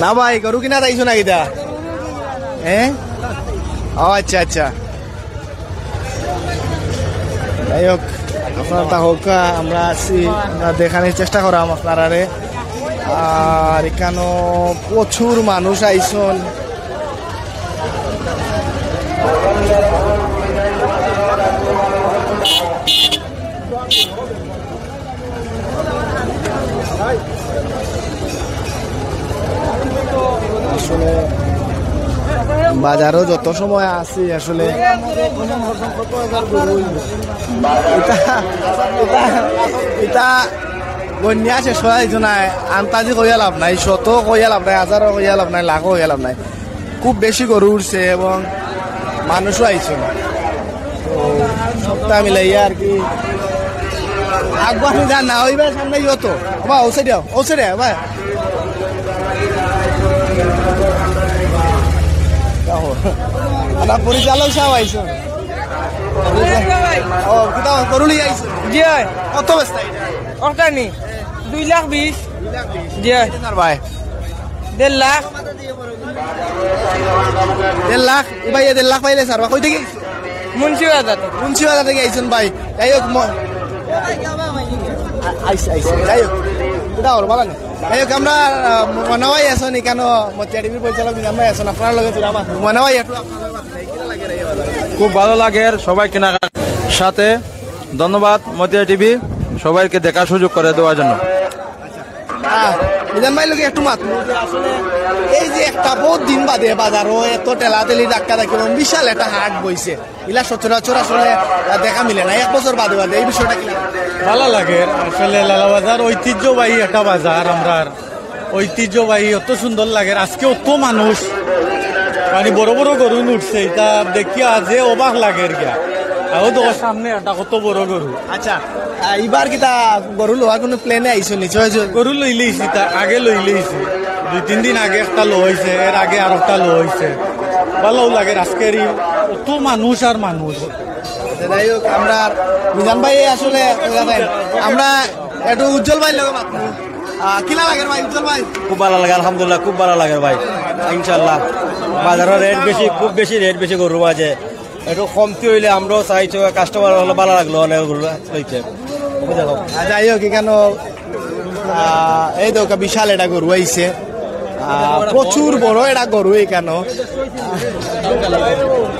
না ভাই, গরু কিনাত আইছো না কিতা? হ্যাঁ? ও আচ্ছা, আচ্ছা। যাই হোক, আপনারা থাকউক্কা, আমরা আছি, আমরা দেখানির চেষ্টা করাম আপনারারে। আর ইখানো প্রচুর মানুষ আইছইন। বাজারো যত সময় আছি আসলে ইতা, ইতা, ইতা গন্যা শেষ করা যাইতো নায়। আন্তাজি কইয়া লাভ নাই, শত কইয়া লাভ নাই, হাজারও কইয়া লাভ নাই, লাখও কইয়া লাভ নাই। খুব বেশি গরু উঠছে এবং মানুষও আইছে। তো সবটা মিলাইয়া আর কি। আগুয়ানি যা না অইবা সামনে ইয়ো তো। বাবা, ওসে দিও, ওসে রে, বাবা। দেখো, আমরা পরিচালক সাহেব আইছেন। ও, কিতা করুলি আইছেন? জি অয়। কত বেচতা এটা? ওটা নি? দুই লাখ বিশ। জি অয়। স্যার ভাই। দেড় লাখ। দেড় লাখ? ই ভাই, এ দেড় লাখ পাইলে স্যার, কই থাকি? মুন্সিবাজার। মুন্সিবাজার থাকি আইছেন ভাই। যাই হোক, ম-, আ-, আইস, আইস, যাই হোক। এটা ওর বালা না। যাই হোক, আমরা, আহ, মনাওয়াই আছেন এখানে, মতিয়া টিভির পরিচালক নিজাম ভাই আছেন, আপনার লগে তুলা মাত। মনাওয়াই একটু আপনার লগে মাত। খুব ভালো লাগে সবাই কেনাকাটার সাথে। ধন্যবাদ মতিয়া টিভি, সবাইকে দেখার সুযোগ করে দেওয়ার জন্য। আহ, নিজাম ভাই লগে একটু মাত। আসলে এই যে একটা বহুত দিন বাদে বাজারও এত ঠেলাঠেলি ধাক্কা ধাক্কি এবং বিশাল একটা হাট বইছে, ইলা সচরাচর আসলে, আহ, দেখা মিলে না। এক বছর বাদে বাদে এই বিষয়টা কি লাগে? ভালা লাগের। আসলে লালাবাজার ঐতিহ্যবাহী একটা বাজার, আমরার ঐতিহ্যবাহী, অত সুন্দর লাগের। আজকে অত মানুষ, মানে বড় বড় গরু উঠছে, ইটা দেখিয়া যে অবাক লাগের গিয়া। আর ও দেখো সামনে একটা কত বড় গরু। আচ্ছা, আহ, ইবার কিতা গরু লওয়ার কোনো প্ল্যানে আইছো নি? চয়েস গরু লইলেইছি, তা আগে লইলেইছি। দুই তিন দিন আগে একটা লইছে, এর আগে আর একটা লইছে। ভালাও লাগের আজকের ই অত মানুষ আর মানুষ। আচ্ছা, যাই হোক, আমরা নিজাম ভাই আসলে আমরা একটু উজ্জ্বল ভাই লগে মাতবো। আহ, কিলা লাগের ভাই, উজ্জ্বল ভাই? খুব ভালা লাগে, আলহামদুলিল্লাহ, খুব ভালা লাগের ভাই। ইনশাআল্লাহ, বাজারর রেট বেশি, খুব বেশি রেট বেশি গরু মাঝে। একটু কমতি অইলে আমরাও চাই, তো কাস্টমার অকলে ভালা লাগলো, অনেক গরু লইতে। বুঝলাম। আহ, যাই হোক, এখানে, আহ, এই দেখো, বিশাল একটা গরু আইছে। আহ, প্রচুর বড় একটা গরু এখানে।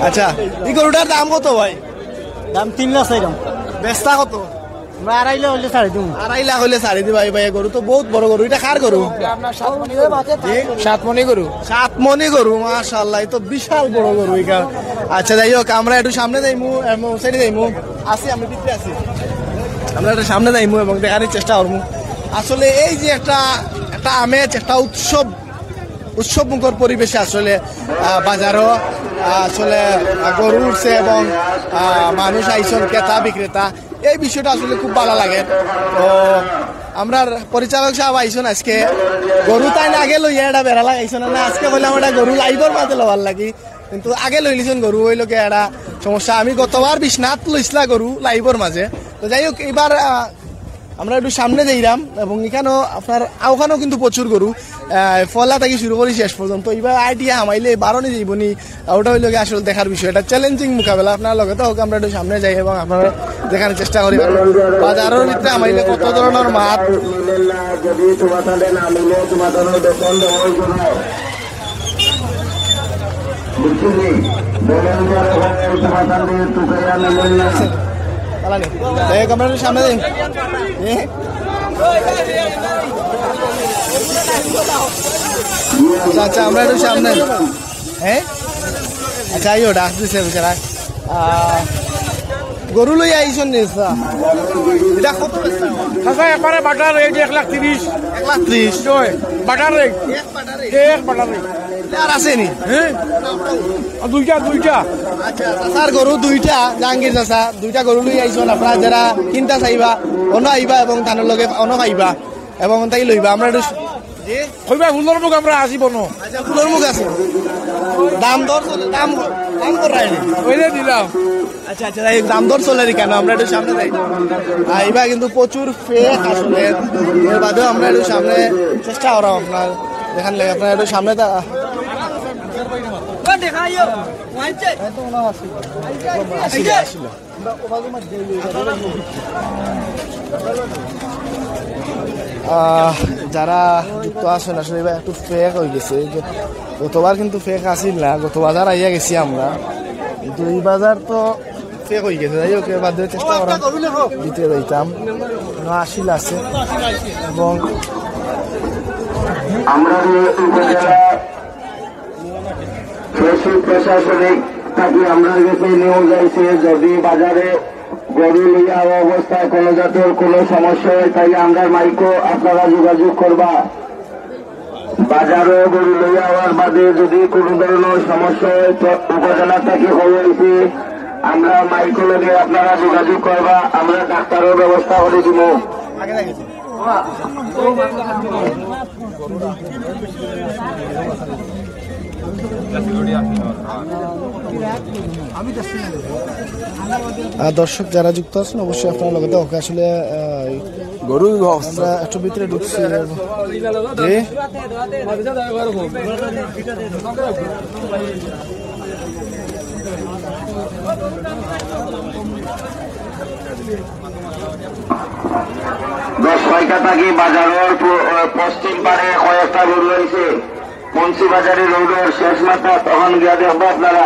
আচ্ছা, এই গরুটার দাম কত ভাই? দাম তিন লাখ চাইলাম। বেচতা কত? আমরা আড়াই লাখ অইলে ছাড়ি দিমু। আড়াই লাখ অইলে ছাড়ি দিবা ভাই, ভাই, গরু তো বহুত বড় গরু। ইটা কার গরু? সাত মণি গরু। সাত মণি গরু, মাশাআল্লাহ, ই তো বিশাল বড় গরু ইখান। আচ্ছা, যাই হোক, আমরা একটু সামনে যাইমু, এম, সাইডে যাইমু। আছি, আমি ভিতরে আছি। আমরা একটু সামনে যাইমু এবং দেখার চেষ্টা করমু। আসলে এই যে একটা, একটা আমেজ, একটা উৎসব, উৎসবমুখর পরিবেশে আসলে, আহ, বাজারও, আহ, আসলে, আহ, গরু উঠছে এবং, আহ, মানুষ আইছন, ক্রেতা বিক্রেতা। এই বিষয়টা আসলে খুব ভালা লাগে। তো আমরার পরিচালক সাহেব আইছন আজকে, গরু তাইন আগে লইয়া এটা বেড়া লাগাইছন না, আজকে কইলাম এটা গরু লাইভর মাঝে লওয়ার লাগি, কিন্তু আগে লইলিছন গরু, অইলো কি এটা সমস্যা। আমি গতবার বিশ্বনাথ লইছলা গরু লাইভর মাঝে। তো যাই হোক, এবার, আহ, আমরা একটু সামনে যাইরাম এবং এখানেও আপনার, ওখানেও কিন্তু প্রচুর গরু, আহ, ফলা থাকি শুরু করি শেষ পর্যন্ত। এবার আইডিয়া হামাইলে বারো নি যাইব নি, ওটা অইলো গিয়া আসলে দেখার বিষয়, এটা চ্যালেঞ্জিং মোকাবেলা। আপনার লগে তো হোক, আমরা একটু সামনে যাই এবং আপনারা দেখার চেষ্টা করি। বাজারর ভিতরে হামাইলে কত ধরনর মাত। চালানি। দেখ, আমরা একটু সামনে যাই। এ? আচ্ছা, আচ্ছা, আমরা একটু সামনে। হ্যাঁ? আচ্ছা, আইও, ডাক দিছে বেচারা। আহ, গরু লইয়া আইছন নি, আচ্ছা। এটা কত বেচতা? চাচা, একবারে বাটার রেট এক লাখ তিরিশ। এক লাখ তিরিশ? জয়, বাটার রেট। এক বাটার রেট? এক বাটার রেট। এটা আর আছে নি? হ্যাঁ? আর দুইটা, দুইটা। আচ্ছা, চাচার গরু দুইটা, জাহাঙ্গীর চাচা, দুইটা গরু লইয়া আইছন। আপনারা যারা কিনতা চাইবা, অনো আইবা এবং তানর লগে অনো পাইবা এবং তাই লইবা। আমরা একটু জি? কইবা ফুলর মুখ আমরা আসি বনো। আচ্ছা, ফুলর মুখ আছে। দাম দর চলে, দাম, দাম করায় নি? ওই যে দিলাম। আচ্ছা, আচ্ছা, এই দাম দর চলে নি কেন? আমরা একটু সামনে যাই। আর এবার কিন্তু প্রচুর ফেক আসলে। এর বাদেও আমরা একটু সামনে চেষ্টা করাম আপনার। দেখান লাগে আপনারা একটু সামনে তা-, আসিল, আসিল। আহ, যারা যুক্ত আছেন, আসলে এবার একটু ফেক হয়ে গেছে। এই যে গতবার কিন্তু ফেক আসিল না, গত বাজার আইয়া গেছি আমরা, কিন্তু এই বাজার তো ফেক হয়ে গেছে। যাই হোক, এবার দিয়ে চেষ্টা করা দিতে যাইতাম, না আসিল আছে। এবং আমরা পশু প্রশাসনিক থাকি আমরার গেছে নিউজ আইছে, যদি বাজারে গরু লইয়া আওয়া অবস্থায় কোনো জাতর কোনো সমস্যা হয়, তাইলে আমরার মাইকো আপনারা যোগাযোগ করবা। বাজারো গরু লইয়া আওয়ার বাদে যদি কোনো ধরনের সমস্যা হয়, তো উপজেলা থাকি খবর অইছে, আমরা মাইকো লগে আপনারা যোগাযোগ করবা, আমরা ডাক্তারর ব্যবস্থা করি দিমু। আহ, দর্শক যারা যুক্ত আছেন, অবশ্যই আপনারা লগে থাকবেন। আসলে, আহ, গরু আমরা একটু ভিতরে ঢুকছি। জি। দশ ছয়টা থাকি বাজারর প-, আহ, পশ্চিম পারে কয়েকটা গরু আইছে। মুন্সিবাজারি রোডর শেষ মাথা, তখন গিয়া দেখবা আপনারা।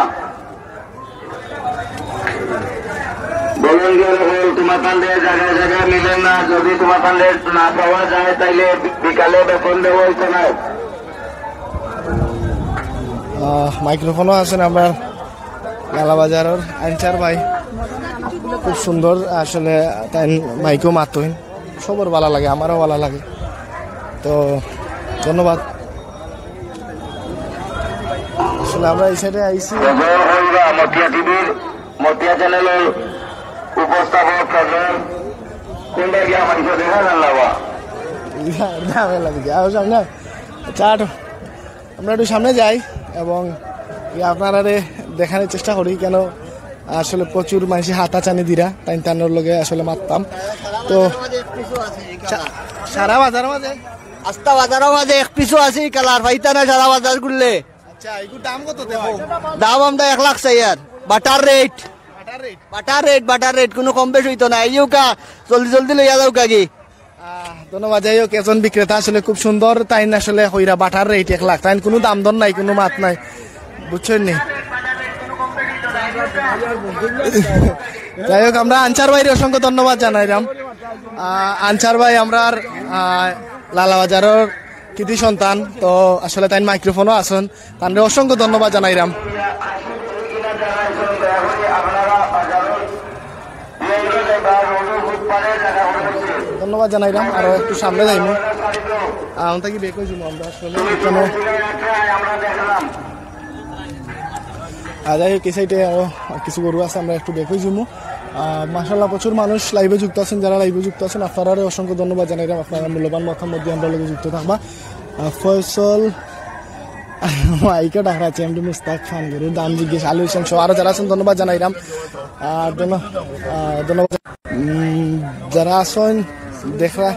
বলুন গিয়া দেখুন, তোমার পান্ডে জায়গায় জায়গায় মিলেন না। যদি তোমার পান্ডে না পাওয়া যায়, তাইলে বি-, বিকালে বেতন দেওয়া হইতো না। আহ, মাইক্রোফোনও আছেন আমরা লালাবাজারর আনসার ভাই, খুব সুন্দর আসলে তাইন মাইকো মাতইন, সবর ভালা লাগে, আমারও ভালা লাগে। তো ধন্যবাদ। আসলে আমরা এই সাইডে আইছি। মতিয়া টিভির, মতিয়া চ্যানেলের উপস্থাপক প্রধান কোনটা গিয়া মাইকো দেখা জানলা বা? না, না, ভাই লাগে, আর সামনে চাট। আমরা একটু সামনে যাই এবং ই আপনারারে দেখানোর চেষ্টা করি কেন আসলে প্রচুর মানুষে হাতাচানি দিরা, তাইন তানোর লগে আসলে মাততাম। তো সা-, সারা বাজার মাঝে? আস্তা বাজার মাঝে এক পিসও আছে ই কালার, পাইতা না সারা বাজার ঘুরলে। আচ্ছা, এগুর দাম কত দেখো? দাম আমরা এক লাখ চাই আর। Butter rate. Butter rate? Butter rate, butter rate, কোনো কম বেশ হইতো না। এইও কা, জলদি জলদি লইয়া যাও কাকি। আহ, ধন্যবাদ। যাই হোক, একজন বিক্রেতা আসলে খুব সুন্দর, তাইন আসলে কইরা বাটার রেট এক লাখ, তাইন কোনো দাম দর নাই, কোনো মাত নাই, বুঝছেন নি? যাই হোক, আমরা আনসার ভাইরে অসংখ্য ধন্যবাদ জানাইলাম। আহ, আনসার ভাই আমরার, আহ, লালাবাজারর কৃতি সন্তান, তো আসলে তাইন মাইক্রোফোনও আছেন, তানরে অসংখ্য ধন্যবাদ জানাইলাম। ধন্যবাদ জানাইলাম। আরো একটু সামনে যাইমু। আহ, ওখান থেকে বের করে যাবো আমরা আসলে এখানে। আহ, যাই হোক, এই সাইডে আরো কিছু গরু আছে, আমরা একটু বের করে যাবো। আহ, মাশাআল্লাহ, প্রচুর মানুষ লাইভে যুক্ত আছেন। যারা লাইভে যুক্ত আছেন, আপনারারে অসংখ্য ধন্যবাদ জানাইলাম। আপনারা মূল্যবান মতামত দিয়ে আমরা লগে যুক্ত থাকবা। আহ, ফয়সল মাইকে ডাকরা আছে, এমডি মুস্তাক খান, গরুর দাম জিজ্ঞেস, আলু হোসেন সহ আরো যারা আছেন ধন্যবাদ জানাইলাম। আর ধন্য-, আহ, ধন্যবাদ। উম, যারা আছেন দেখরা,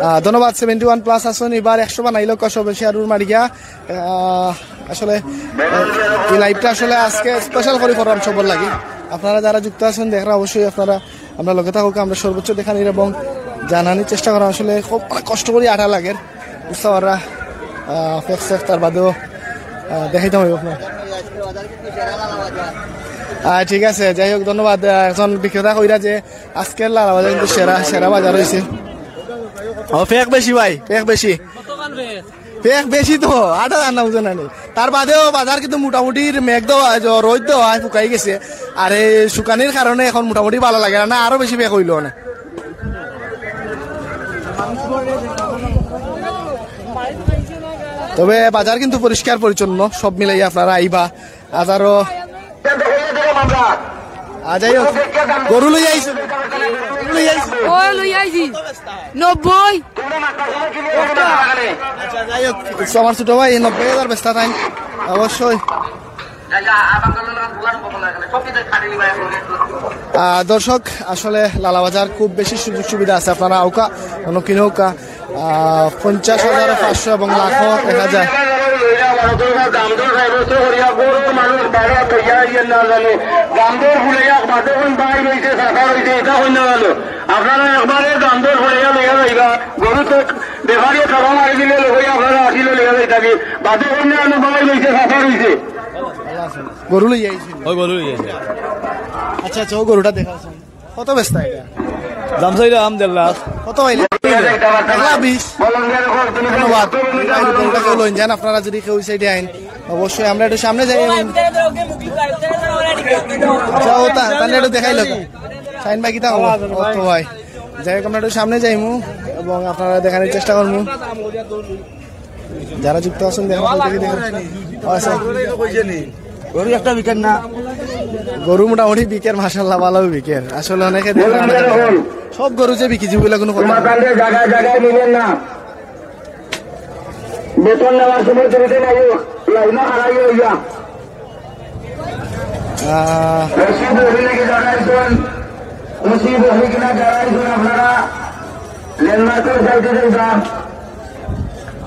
আহ, ধন্যবাদ। সেভেন্টি ওয়ান প্লাস আছেন, এবার একশো বানাইল কত বেশি আরুর মারিয়া। আহ, আসলে, আহ, এই লাইভটা আসলে আজকে স্পেশাল করে করলাম সবর লাগি। আপনারা যারা যুক্ত আছেন দেখরা, অবশ্যই আপনারা আমরা লগে থাকুক, আমরা সর্বোচ্চ দেখানির এবং জানানির চেষ্টা করা। আসলে খুব অনেক কষ্ট করি আটা লাগের, বুঝতে পাররা। আহ, ফেক সেক তার বাদেও, আহ, দেখাইতাম হইব আপনার। আহ, ঠিক আছে, যাই হোক, ধন্যবাদ। আহ, একজন বিক্রেতা কইরা যে আজকের লালাবাজার কিন্তু সেরা, সেরা বাজার হইছে। ও, ফেক বেশি ভাই, ফেক বেশি। ফেক বেশি তো, আটা রান্না বুঝে না নি। তার বাদেও বাজার কিন্তু মোটামুটি মেঘ দেওয়া, জ-, রোদ দেওয়া, শুকাই গেছে। আর এই শুকানির কারণে এখন মোটামুটি ভালা লাগে না, না আরো বেশি ফেক হইল না। তবে বাজার কিন্তু পরিষ্কার পরিচ্ছন্ন, সব মিলাই আপনারা আইবা। আজ আরো, আ, যাই হোক, গরু লই আইছো, গরু লই আইছো। ও লই আইছি নব্বই। আচ্ছা, যাই হোক, আমার ছোট ভাই নব্বই হাজার বেচতা তাই অবশ্যই। আহ, দর্শক, আসলে লালাবাজার খুব বেশি সুযোগ সুবিধা আছে, আপনারা আউকা, অন্য কিনৌকা, আহ, পঞ্চাশ হাজার, পাঁচশো এবং লাখও দেখা যায়। দাম দর সাব্যস্ত করিয়া গরুর মানুষ বারো তৈয়া ইয়ে না জানে। দাম দর ভুলে যাক, বাদে কোন ভাই রইছে, চাচা রইছে, এটা হইল না জানো। আপনারা একবারে দাম দর ভুলে যা লইয়া যাইবা। গরু তো ব্যাপারীয়ে থাবা মারি দিলে লগে আপনারা আসিলে লইয়া যাইতাবি। বাদে কোন না জানো ভাই রইছে, চাচা রইছে। গরু লই আইছি। ওই গরু লই আইছি। আচ্ছা, আচ্ছা, ও গরুটা দেখা আছে। কত বেচতা এটা? দাম চাইলাম দেড় লাখ। কত পাইলে? এক লাখ বিশ। ধন্যবাদ। এই গরুটা কেউ লইন যান, আপনারা যদি কেউ এই সাইডে আইন। অবশ্যই আমরা একটু সামনে যাই এবং আচ্ছা, ও তা-, তাহলে একটু দেখাইলো। শাহিন ভাই, কিতা খবর? ও তো ভাই, যাই হোক, আমরা একটু সামনে যাইমু এবং আপনারা দেখানোর চেষ্টা করমু। যারা যুক্ত আছেন, দেখেন, কই থাকি দেখেন। আচ্ছা। গরু একটা বিকের না? গরু মোটামুটি বিকের, মাশাআল্লাহ, ভালো বিকের। আসলে অনেকে দেখেন, সব গরু যে বিকি, যেগুলো কোনো কথা না। জায়গায় জায়গায় মিলেন না। বেতন নেওয়ার সময় তুমি নাই, লাইনে হারাই হইয়া। আহ, রশিদ অলি নাকি জানাইছেন, রশিদ অলি কিনা জানাইছেন আপনারা, ল্যান্ডমার্কের সাইডে যাইবা,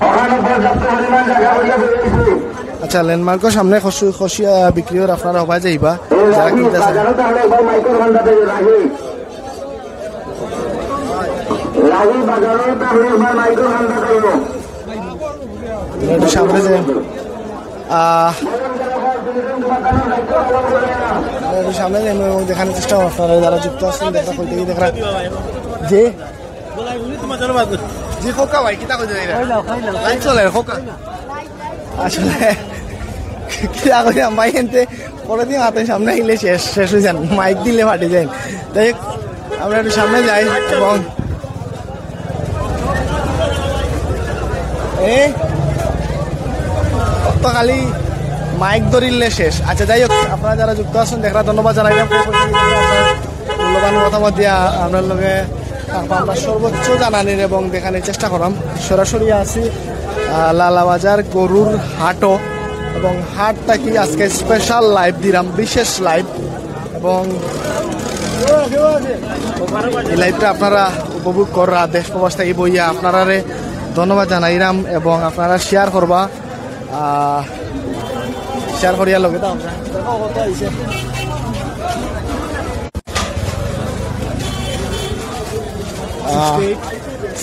ওখানে পর্যাপ্ত পরিমাণ জায়গা হইয়া বেরিয়েছে। আচ্ছা, ল্যান্ডমার্কের সামনে খসু-, খসিয়া বিক্রি হয়, আপনারা হবাই যাইবা। এই যারা রাখি কিনতে আছেন। বাজারও তাহলে একবার মাইকের ঘন্টা পেয়ে রাখি। রাহুল বাজারও তাহলে একবার মাইকের ঘন্টা পেয়ে। একটু সামনে যাই। আহ, একটু সামনে যাই এবং দেখানোর চেষ্টা করবো আপনারা যারা যুক্ত আছেন, দেখা করতে গিয়ে দেখা। যে জি, খোকা ভাই, কিতা কইতে চাইরা? লাইভ চলে, খোকা। আসলে, কিতা কইতাম ভাই, এনতে পরের দিন হাতের সামনে আইলে শেষ, শেষ হয়ে যান, মাইক দিলে ফাটি যায়। যাই হোক, আমরা একটু সামনে যাই এবং এ, তো খালি মাইক ধরিলে শেষ। আচ্ছা, যাই হোক, আপনারা যারা যুক্ত আছেন, দেখরা ধন্যবাদ জানাইলাম। মূল্যবান মতামত দিয়া আপনার লগে আমরা সর্বোচ্চ জানানির এবং দেখানির চেষ্টা করাম। সরাসরি আছি, আহ, লালাবাজার গরুর হাটও এবং হাট থাকি আজকে স্পেশাল লাইভ দিলাম, বিশেষ লাইভ। এবং এই লাইভটা আপনারা উপভোগ কররা দেশ প্রবাস থাকি বইয়া আপনারারে ধন্যবাদ জানাইরাম এবং আপনারা শেয়ার করবা, আহ, শেয়ার করিয়া লগে দাও। আহ,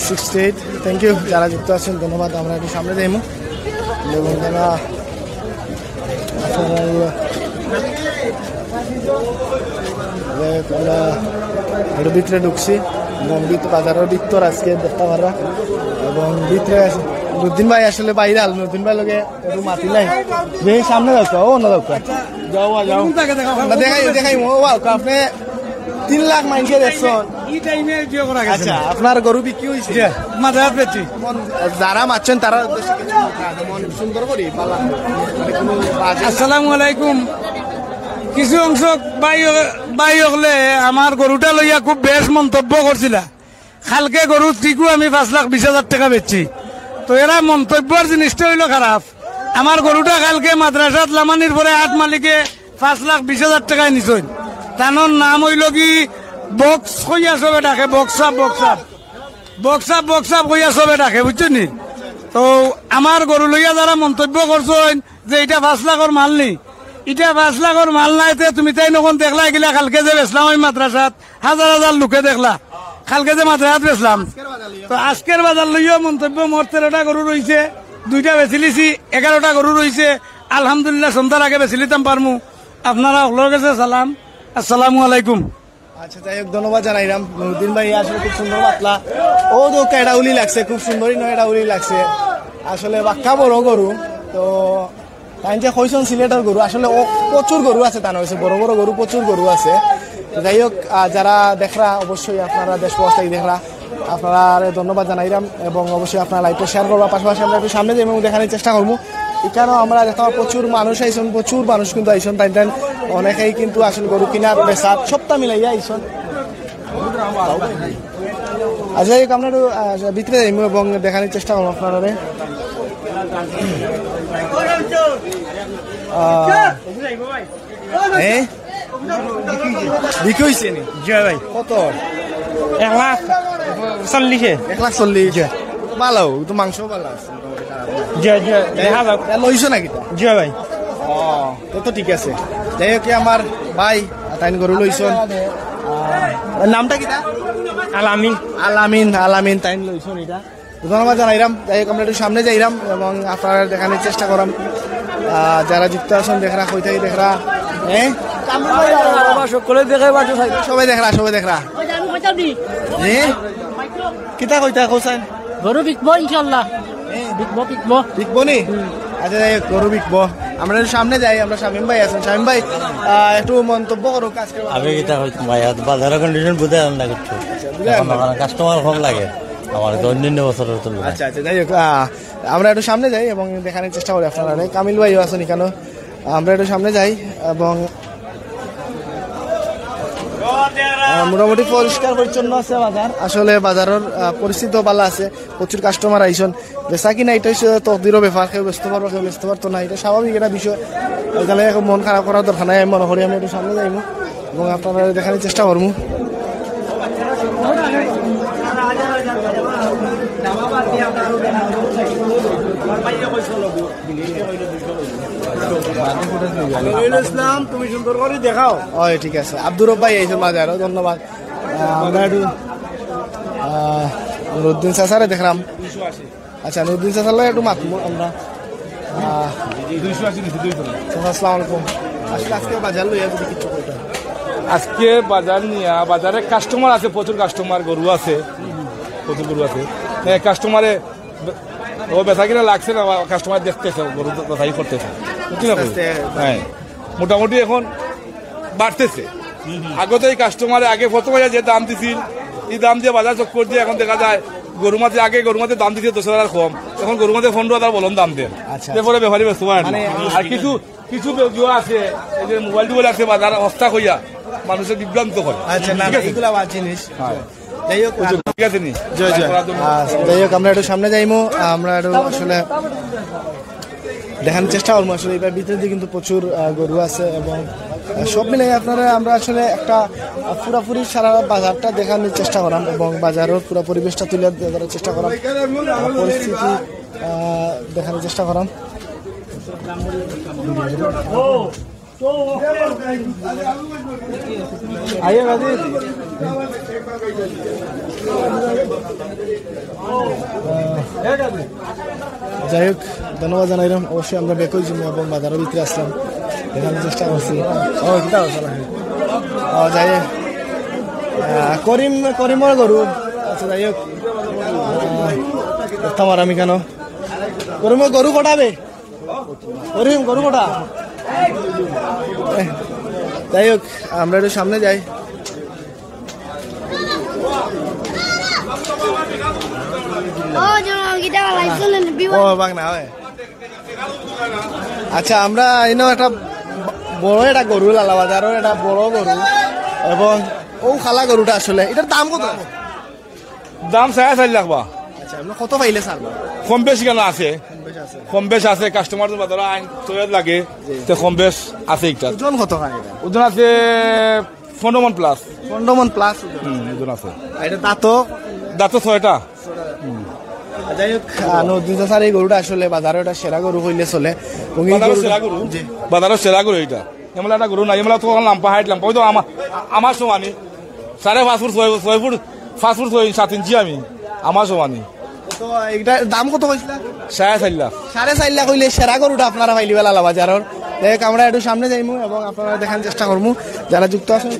সিক্সটি এইট, থ্যাংক ইউ। যারা যুক্ত আছেন ধন্যবাদ। আমরা একটু সামনে যাইমু এবং যারা আপনারা যাই হোক, আমরা একটু ভিতরে ঢুকছি এবং ভিত-, বাজারের ভিতর আজকে দেখতে পাররা এবং ভিতরে আছে নুরুদ্দিন ভাই, আসলে বাইরে আল নুরুদ্দিন ভাই লগে একটু মাতি নাই। যে সামনে যাও, ও না যাও। যাও, যাও। না, দেখাই, দেখাই, ও বাবা, আপনি তিন লাখ মানুষে দেখছেন। এই টাইমে ভিডিও করা গেছে। আচ্ছা, আপনার গরু বিক্রি হইছে? জি, মাঝে হাত বেচছি। যারা মারছেন তারা উদ্দেশ্যে কিছু কথা, যেমন সুন্দর করি পালা, মানে কোনো বাজে আসসালামু আলাইকুম। কিছু অংশ ভাই, ভাই অকলে আমার গরুটা লইয়া খুব বেশ মন্তব্য করছিলা। কালকে গরু ঠিকও আমি পাঁচ লাখ বিশ হাজার টেকা বেচছি। তো এরা মন্তব্যর জিনিসটা হইলো খারাপ। আমার গরুটা কালকে মাদ্রাসাত লামানির পরে আট মালিকে পাঁচ লাখ বিশ হাজার টেকায় নিছইন। তানর নাম হইলো কি বক্স কইয়া সবে ডাকে, বক্সাপ, বক্সাপ। বক্সাপ, বক্সাপ কইয়া সবে ডাকে, বুঝছো নি? তো আমার গরু লইয়া যারা মন্তব্য করছইন যে ইটা পাঁচ লাখর মাল নি, ইটা পাঁচ লাখর মাল নায়, তে তুমি তাইন অখন দেখলা গিলা কালকে যে বেচলাম আমি মাদ্রাসাত, হাজার হাজার লোকে দেখলা। কালকে যে মাদ্রাসাত বেচলাম, তো আজকের বাজার লইয়াও মন্তব্য, মোট তেরোটা গরু রইছে, দুইটা বেচিলিছি, এগারোটা গরু রইছে। আলহামদুলিল্লাহ, সন্ধ্যার আগে বেচিলিতাম পারমু। আপনারা হকলর গেছে সালাম, আসসালামু আলাইকুম। আচ্ছা, যাই হোক, ধন্যবাদ জানাইলাম নুরুদ্দিন ভাই, আসলে খুব সুন্দর পাতলা। ও তো কেডাউলি লাগছে, খুব সুন্দরই নয়, কেডাউলি লাগছে। আসলে বাক্কা বড় গরু, তো তাইন যে কইছইন সিলেটর গরু, আসলে ও প্রচুর গরু আছে, তা নয়, বড় বড় গরু, প্রচুর গরু আছে। তো যাই হোক, আহ, যারা দেখরা, অবশ্যই আপনারা দেশ প্রবাস থাকি দেখরা, আপনারারে ধন্যবাদ জানাইলাম এবং অবশ্যই আপনারা লাইভটা শেয়ার করবা। পাশাপাশি আমরা একটু সামনে যাই এবং দেখানোর চেষ্টা করবো। এখানেও আমরা দেখতাম প্রচুর মানুষ আইছইন, প্রচুর মানুষ কিন্তু আইছইন, তাইন তাইন অনেকেই কিন্তু আসলে গরু কিনা বেচা সবটা মিলাইয়া আইছইন। আচ্ছা, যাই হোক, আমরা একটু, আহ, ভিতরে যাইমু এবং দেখানোর চেষ্টা করবো আপনারারে। আহ, এ? বিক্রি হইছে নি? জি ভাই। কত? এক লাখ চল্লিশে। এক লাখ চল্লিশ? জি। ভালো, তো মাংস ভালো আছে। জি, জি, দেখা যাক। এ, লইছো নাকি তা? জি ভাই। ও, তো, তো ঠিক আছে। যাই হোক, কি আমার ভাই, তাইন গরু লইছইন। আহ, নামটা কিতা? আলামিন। আলামিন, আলামিন, তাইন লইছইন এটা। ধন্যবাদ জানাইলাম। যাই হোক, আমরা একটু সামনে যাইলাম এবং আপনারারে দেখানোর চেষ্টা করাম। আহ, যারা যুক্ত আছইন, দেখরা, কই থাকি দেখরা, হ্যাঁ? সকলে দেখে বাসো সাইড। সবাই দেখরা, সবাই দেখরা। হ্যাঁ? কিতা কইতা, হোসেন? গরু বিকবো ইনশাআল্লাহ। হ্যাঁ। বিকবো, বিকবো। বিকবো নি? আচ্ছা, যাই হোক, গরু বিকবো। আমরা একটু সামনে যাই, আমরা শামীম ভাই আছেন। শামীম ভাই, আহ, একটু মন্তব্য করুক আজকে। আমি এটা হয়তো ভাই, আর বাজারের কন্ডিশন বুঝে আর না কিছু। বুঝলেন? এখন আমার কাস্টমার কম লাগে, আমার তো অন্যান্য বছরের তুলনায়। আচ্ছা, আচ্ছা, যাই হোক, আহ, আমরা একটু সামনে যাই এবং দেখানোর চেষ্টা করি আপনারা। কামিল ভাইও আছেন এখানে, আমরা একটু সামনে যাই এবং, আহ, মোটামুটি পরিষ্কার পরিচ্ছন্ন আছে বাজার। আসলে বাজারের, আহ, পরিস্থিতিও ভালো আছে, প্রচুর কাস্টমার আইসন। বেচা কিনা এটা হচ্ছে তকদিরও ব্যাপার, কেউ বেচতে পারবো, কেউ বেচতে পারতো না, এটা স্বাভাবিক একটা বিষয়। এখানে এখন মন খারাপ করার দরকার নাই, আমি মনে করি আমি একটু সামনে যাইবো এবং আপনারা দেখানোর চেষ্টা করবো। ইসলাম, তুমি সুন্দর করে দেখাও। ওই ঠিক আছে, আব্দুর রব ভাই এই সময় আরো ধন্যবাদ। আহ, আমরা একটু, আহ, নুরুদ্দিন চাচারে দেখলাম। আচ্ছা, নুরুদ্দিন চাচার লগে একটু মাতমু আমরা। আহ, চাচা, আসসালামু আলাইকুম। আসলে আজকে বাজার লইয়া যদি কিছু কইতা। আজকে বাজার নিয়া, বাজারে কাস্টমার আছে, প্রচুর কাস্টমার, গরু আছে, প্রচুর গরু আছে। হ্যাঁ, কাস্টমারে বে-, ও বেচা কিনা লাগছে না, কাস্টমার দেখতেছে, গরু তো বাছাই করতেছে, বুঝলি না? আস্তে আস্তে। হ্যাঁ, মোটামুটি এখন বাড়তেছে। আগে তো এই কাস্টমারে আগে প্রথমে যে দাম দিছিল, এই দাম দিয়ে বাজার চক্কর দিয়ে এখন দেখা যায় গরু মাঝে, আগে গরু মাঝে দাম দিছিল দশ হাজার কম, এখন গরু মাঝে পনেরো হাজার বলন দাম দেন। আচ্ছা। এরপরে ব্যাপারী বেচতে পারে না। মানে, আর কিছু কিছু বে-, ইয়ে আছে, এই যে মোবাইল টোবাইল আছে, বাজার হস্তা কইয়া মানুষের বিভ্রান্ত করে। আচ্ছা, না, ঠিক আছে? এগুলা বাদ জিনিস। হ্যাঁ। যাই হোক, ঠিক আছে নি? জয়, জয়। আহ, যাই হোক, আমরা একটু সামনে যাইমু, আমরা একটু আসলে দেখানোর চেষ্টা করবো। আসলে এবার ভিতরে দিয়ে কিন্তু প্রচুর, আহ, গরু আছে এবং, আহ, সব মিলে আপনারা, আমরা আসলে একটা, আহ, পুরাপুরি সারা বাজারটা দেখানোর চেষ্টা করাম এবং বাজারের পুরা পরিবেশটা তুলে ধরার চেষ্টা করাম, আহ, পরিস্থিতি, আহ, দেখানোর চেষ্টা করাম। আইয়ে গাজী। যাই হোক, ধন্যবাদ জানাইলাম। অবশ্যই আমরা বেকই জন্য এবং বাজারের ভিতরে আসলাম, দেখানোর চেষ্টা করছি। ও, কিতা অবস্থা লাগে? ও, যাই হোক। আহ, করিম, করিমর গরু। আচ্ছা, যাই হোক। আহ, দেখতাম আর আমি কেন? করিমর গরু কটাবে? করিম, গরু কটা? যাই হোক, আমরা একটু সামনে যাই। ও, বাংলা, হয়। আচ্ছা, আমরা এনে একটা ব-, বড় একটা গরু, লালাবাজারের একটা বড় গরু, এবং ও কালা গরুটা আসলে, এটার দাম কত? দাম সাড়ে চার লাখ বা। আচ্ছা, আপনি কত পাইলে ছাড়বা? কম বেশ কেন আছে, কম বেশ আছে, কাস্টমার তো বাজারে আইন তৈরি লাগে, জি। তো কম বেশ আছে একটা। ওজন কত খান এটা? ওজন আছে পনেরো মন প্লাস। পনেরো মন প্লাস ওজন। হুম, ওজন আছে। আর এটা দাঁতও? দাঁতও ছয়টা। যাই হোক, আহ, নুরুদ্দিন চাচার এই গরুটা আসলে বাজারে এটা সেরা গরু হইলে চলে। এবং এই বাজারও গরুটা সেরা গরু। জি। বাজারও সেরা গরু এটা। এমন একটা গরু নাই, এমন তো লাম্বা, হাইট লাম্বা, ওই তো আমার, আমার সমানই। সাড়ে পাঁচ ফুট, ছয়, ছয় ফুট, পাঁচ ফুট ছয় ইঞ্চি, সাত ইঞ্চি আমি, আমার সমানই। তো এইটার দাম কত কইছিলা? সাড়ে চার লাখ। সাড়ে চার লাখ হইলে সেরা গরুটা আপনারা পাইলিবা লালাবাজারর। দেখ, আমরা একটু সামনে যাইমু এবং আপনারা দেখার চেষ্টা করমু, যারা যুক্ত আছেন।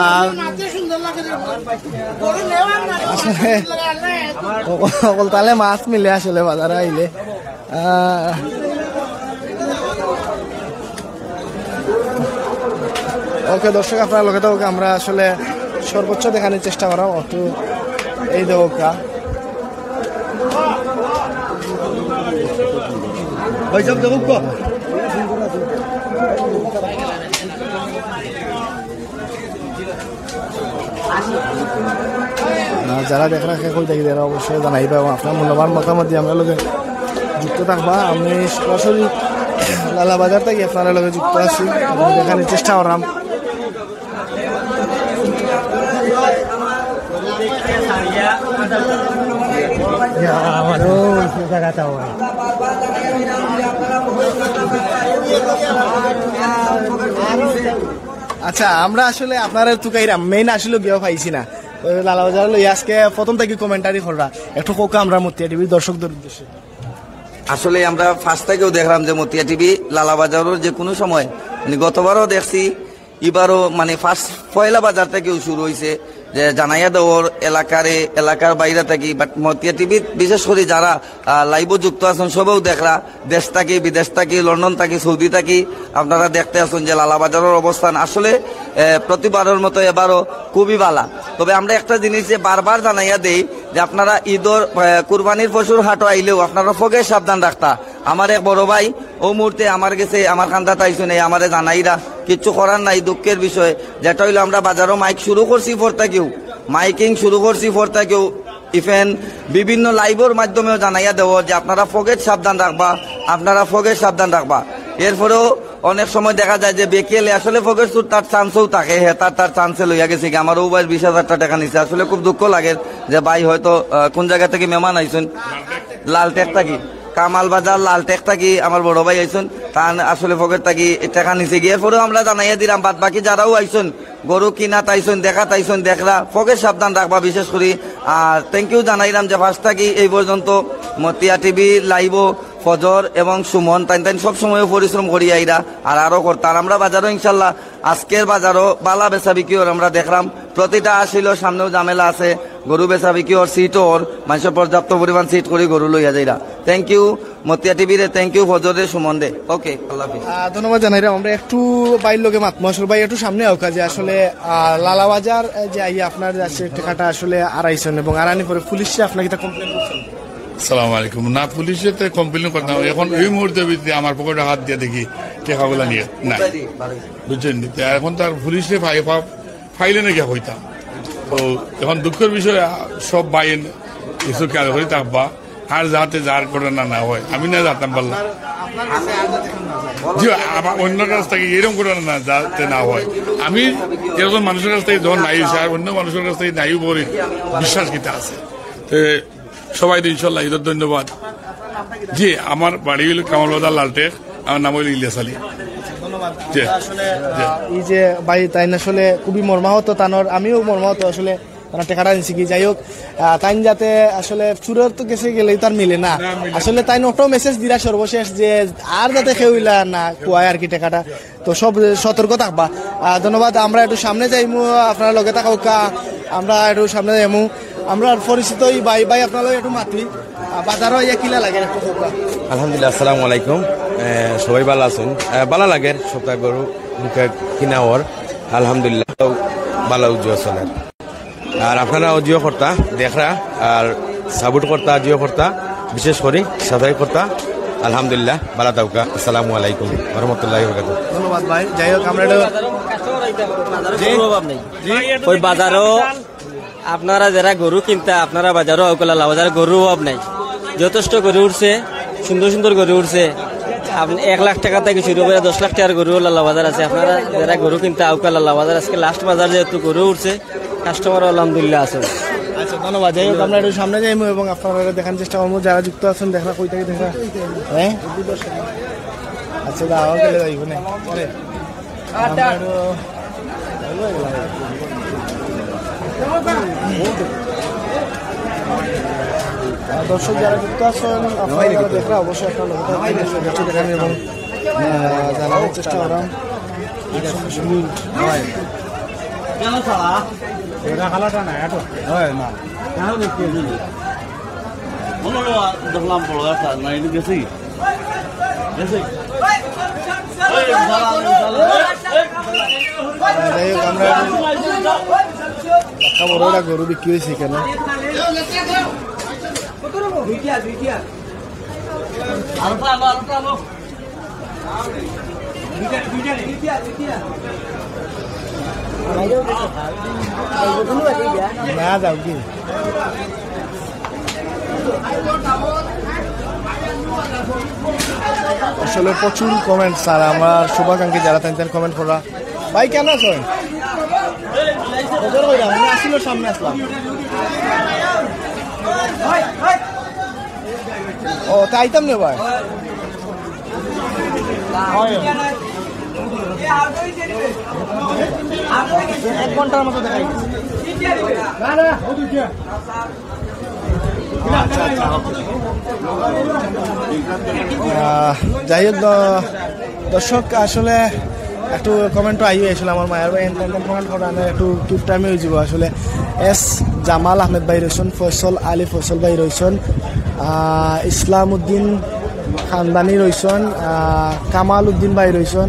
আর আসলে অকল তালে মাছ মিলে আসলে বাজারে আইলে। আহ, ওকে, দর্শক, আপনারা লগে থাকুক, আমরা আসলে সর্বোচ্চ দেখানোর চেষ্টা করাম। একটু এই দেখুক্কা। ভাই সাহেব, দেখুক্কা। আহ, যারা দেখরা কে কই থাকি, তারা অবশ্যই জানাইবা এবং আপনার মূল্যবান মতামত দিয়া আমরার লগে যুক্ত থাকবা। আমি সরাসরি লালাবাজার থাকি আপনারার লগে যুক্ত আছি এবং দেখানোর চেষ্টা করাম। আচ্ছা, আমরা আসলে আপনারার তুকাইরাম, মেইন আসলে গিয়েও পাইছি না। ওই লালাবাজার লই আজকে প্রথম থাকি কমেন্টারি কররা, একটু কউক্কা আমরার মতিয়া টিভির দর্শকদের উদ্দেশ্যে। আসলে আমরা ফার্স্ট থাকিও দেখলাম যে মতিয়া টিভি লালাবাজারর যে কোনো সময়, মানে, গতবারও দেখছি, এবারও, মানে, ফার্স্ট পয়লা বাজার থাকিও শুরু হইছে। যে জানাইয়া দেওয়ার এলাকারে, এলাকার বাইরে থাকি, বাট মতিয়া টিভিত বিশেষ করি যারা, আহ, লাইভও যুক্ত আছেন, সবেও দেখরা, দেশ থাকি, বিদেশ থাকি, লন্ডন থাকি, সৌদি থাকি, আপনারা দেখতে আছেন যে লালাবাজারের অবস্থান আসলে, আহ, প্রতিবারের মতো এবারও খুবই বালা। তবে আমরা একটা জিনিস যে বারবার জানাইয়া দেই যে আপনারা ঈদর, আহ, কুরবানির পশুর হাটও আইলেও আপনারা ফগের সাবধান রাখতা। আমার এক বড় ভাই ও মুহূর্তে আমার গেছে, আমার কান্দাত আইছইন, এই আমারে জানাইরা, কিচ্ছু করার নাই, দুঃখের বিষয়। যেটা হইলো, আমরা বাজারও মাইক শুরু করছি ফোর থাকেও, মাইকিং শুরু করছি ফোর থাকেও, ইভেন বিভিন্ন লাইভর মাধ্যমেও জানাইয়া দেওয়া যে আপনারা ফগের সাবধান রাখবা, আপনারা ফগের সাবধান রাখবা। এরপরেও অনেক সময় দেখা যায় যে বিকেলে আসলে ফগের চুর তার চান্সও থাকে, হে তার, তার চান্সে লইয়া গেছে কি, আমার ও ভাইয়ের বিশ হাজারটা টাকা নিছে। আসলে খুব দুঃখ লাগে যে ভাই হয়তো, আহ, কোন জায়গা থেকে মেহমান আইছইন, লালটেক থাকি, কামাল বাজার লালটেক থাকি আমার বড় ভাই আইছইন, তান আসলে ফগের থাকি টাকা নিছে গিয়ে। এরপরেও আমরা জানাইয়া দিলাম, বাদ বাকি যারাও আইছইন, গরু কিনাত আইছইন, দেখাত আইছইন, দেখরা, ফগের সাবধান রাখবা বিশেষ করি। আর থ্যাংক ইউ জানাইলাম যে ফার্স্ট থাকি এই পর্যন্ত মতিয়া টিভি লাইভও ফজর এবং সুমন তাইন তাইন সব সময় পরিশ্রম করি আইরা আর আরো করতা। আর আমরা বাজারও ইনশাল্লাহ আজকের বাজারও বালা বেচা বিক্রি ওর আমরা দেখলাম, প্রতিটা আসিল সামনেও ঝামেলা আছে, গরু বেচা বিক্রি ওর, সিটও ওর, মানুষের পর্যাপ্ত পরিমাণ সিট করি গরু লইয়া যাইরা। থ্যাংক ইউ মতিয়া টিভি রে, থ্যাংক ইউ ফজর রে, সুমন রে। ওকে, আল্লাহ হাফিজ। আহ, ধন্যবাদ জানাইলাম। আমরা একটু ভাইর লগে মাতমু। আসলে ভাই, একটু সামনে আউক্কা যে আসলে, আহ, লালাবাজার, আহ, যে আইয়া আপনার যে আছে টেকাটা আসলে আড়াইশো এবং আড়ানি পরে পুলিশে আপনাকে তা কমপ্লেন করছেন? সালাম আলাইকুম। না, পুলিশে তো কমপ্লেন করতাম। এখন এই মুহূর্তে ভিতরে আমার পকেটে হাত দিয়ে দেখি টেকাগুলা নিয়ে নাই। বুঝছেন? তো এখন তার পুলিশে ফাই-, ফা-, ফাইলে নাকি হইতাম। তো এখন দুঃখের বিষয়, আহ, সব বাইন কিছু খেয়াল করে থাকবা। আর যাতে যার ঘটনা না হয়, আমি না জানতাম পারলাম। জি, আমার অন্য কাছ থেকে এরকম ঘটনা না, যাতে না হয়। আমি এরকম মানুষের কাছ থেকে যখন নাই হয়েছে, আর অন্য মানুষের কাছ থেকে নাই বলে বিশ্বাস কিতা আছে। তো সবাই ইনশাল্লাহ ঈদের ধন্যবাদ। জি, আমার বাড়ি হইল কামালবাজার লালটেক, আমার নাম হইল ইলিয়াস আলী। জি, আসলে, জি। আহ, এই যে ভাই, তাইন আসলে খুবই মর্মাহত, তানর আমিও মর্মাহত আসলে। তারা টেকাটা নিছে কি, যাই হোক, আহ, তাইন যাতে আসলে চুরর তো গেছে গেলেই তার মিলে না। না, মিলে না। আসলে তাইন অটো মেসেজ দিরা সর্বশেষ যে আর যাতে কেউ ইলা না খুয়ায় আর কি টেকাটা। তো সব সতর্ক থাকবা। আহ, ধন্যবাদ। আমরা একটু সামনে যাইমু, আপনারা লগে থাকা হোকা, আমরা একটু সামনে যাইমু। আমরা পরিচিত এই ভাই, ভাই আপনারা একটু মাতি, আহ, বাজারও ইয়া কিলা লাগে একটু হোকা। আলহামদুলিল্লাহ, আসসালামু আলাইকুম। এ, সবাই ভালো আছেন? এ, ভালো লাগে, সপ্তাহ গরু বুকে কিনা ওর। আলহামদুলিল্লাহ, ভালো উজ্জ্বল চলে। আর আপনারা অজিও করতা, দেখরা, আর সাপোর্ট করতা, অজিও করতা, বিশেষ করি সাবস্ক্রাইব করতা। আলহামদুলিল্লাহ, ভালো থাকুকা। আসসালামু আলাইকুম ওয়া রাহমাতুল্লাহি ওয়া বারাকাতুহু। ধন্যবাদ ভাই। যাই হোক, আমরা একটু জি? অভাব নেই। ওই বাজারও আপনারা যারা গরু কিনতা, আপনারা বাজারও আউকা লালাবাজার গরু অভাব নাই, যথেষ্ট গরু উঠছে, সুন্দর সুন্দর গরু উঠছে। আপনি এক লাখ টাকা থেকে শুরু করে দশ লাখ টাকার গরু লালাবাজার আছে। আপনারা যারা গরু কিনতা আউকা লালাবাজার, আজকে লাস্ট বাজার যেহেতু গরু উঠছে, কাস্টমার আলহামদুলিল্লাহ আছে। আচ্ছা, ধন্যবাদ। যাই হোক, আমরা একটু সামনে যাইমু এবং আপনারা দেখার চেষ্টা করবো। যারা যুক্ত আছেন, দেখরা কই থেকে দেখরা, হ্যাঁ? আচ্ছা, দাও, গেলে যাইব না। পরে আমরা একটু আহ, দর্শক যারা যুক্ত আছেন, আপনারা যারা দেখরা, অবশ্যই একটা লোক দেখেন এবং, আহ, জানানোর চেষ্টা করাম। কেন ছাড়া? এটা খালাটা না, এটা। হয় না। কেন দেখতে? মনে হয় দেখলাম বড় একটা, না, এটা গেছেই। গেছে। এই, শালা, এই, শালা। যাই হোক, আমরা একটা বড় একটা গরু বিক্রি হয়েছে এখানে। আরেকটা আনো, আরেকটা আনো। না, যাও কি? আসলে প্রচুর কমেন্ট, স্যার। আমার শুভাকাঙ্ক্ষী যারা, তাই তাই কমেন্ট করা। ভাই, কেন আছো? বদর কইরা, আমি আসলে সামনে আসলাম। ও, তাই আইতাম না ভাই। এক ঘন্টার মতো দেখাই। না, না, ও দুইটা। আহ, যাই হোক, দ-, দর্শক, আসলে একটু কমেন্টও আইও আসলে আমার মায়ার ভাই, এন্টারটেইনমেন্ট করানো একটু কিউট টাইমে হয়ে যাবো আসলে। এস জামাল আহমেদ ভাই রইছন, ফয়সল আলী ফয়সল ভাই রইছন, আহ, ইসলাম উদ্দিন খানদানি রইছন, আহ, কামাল উদ্দিন ভাই রইছন,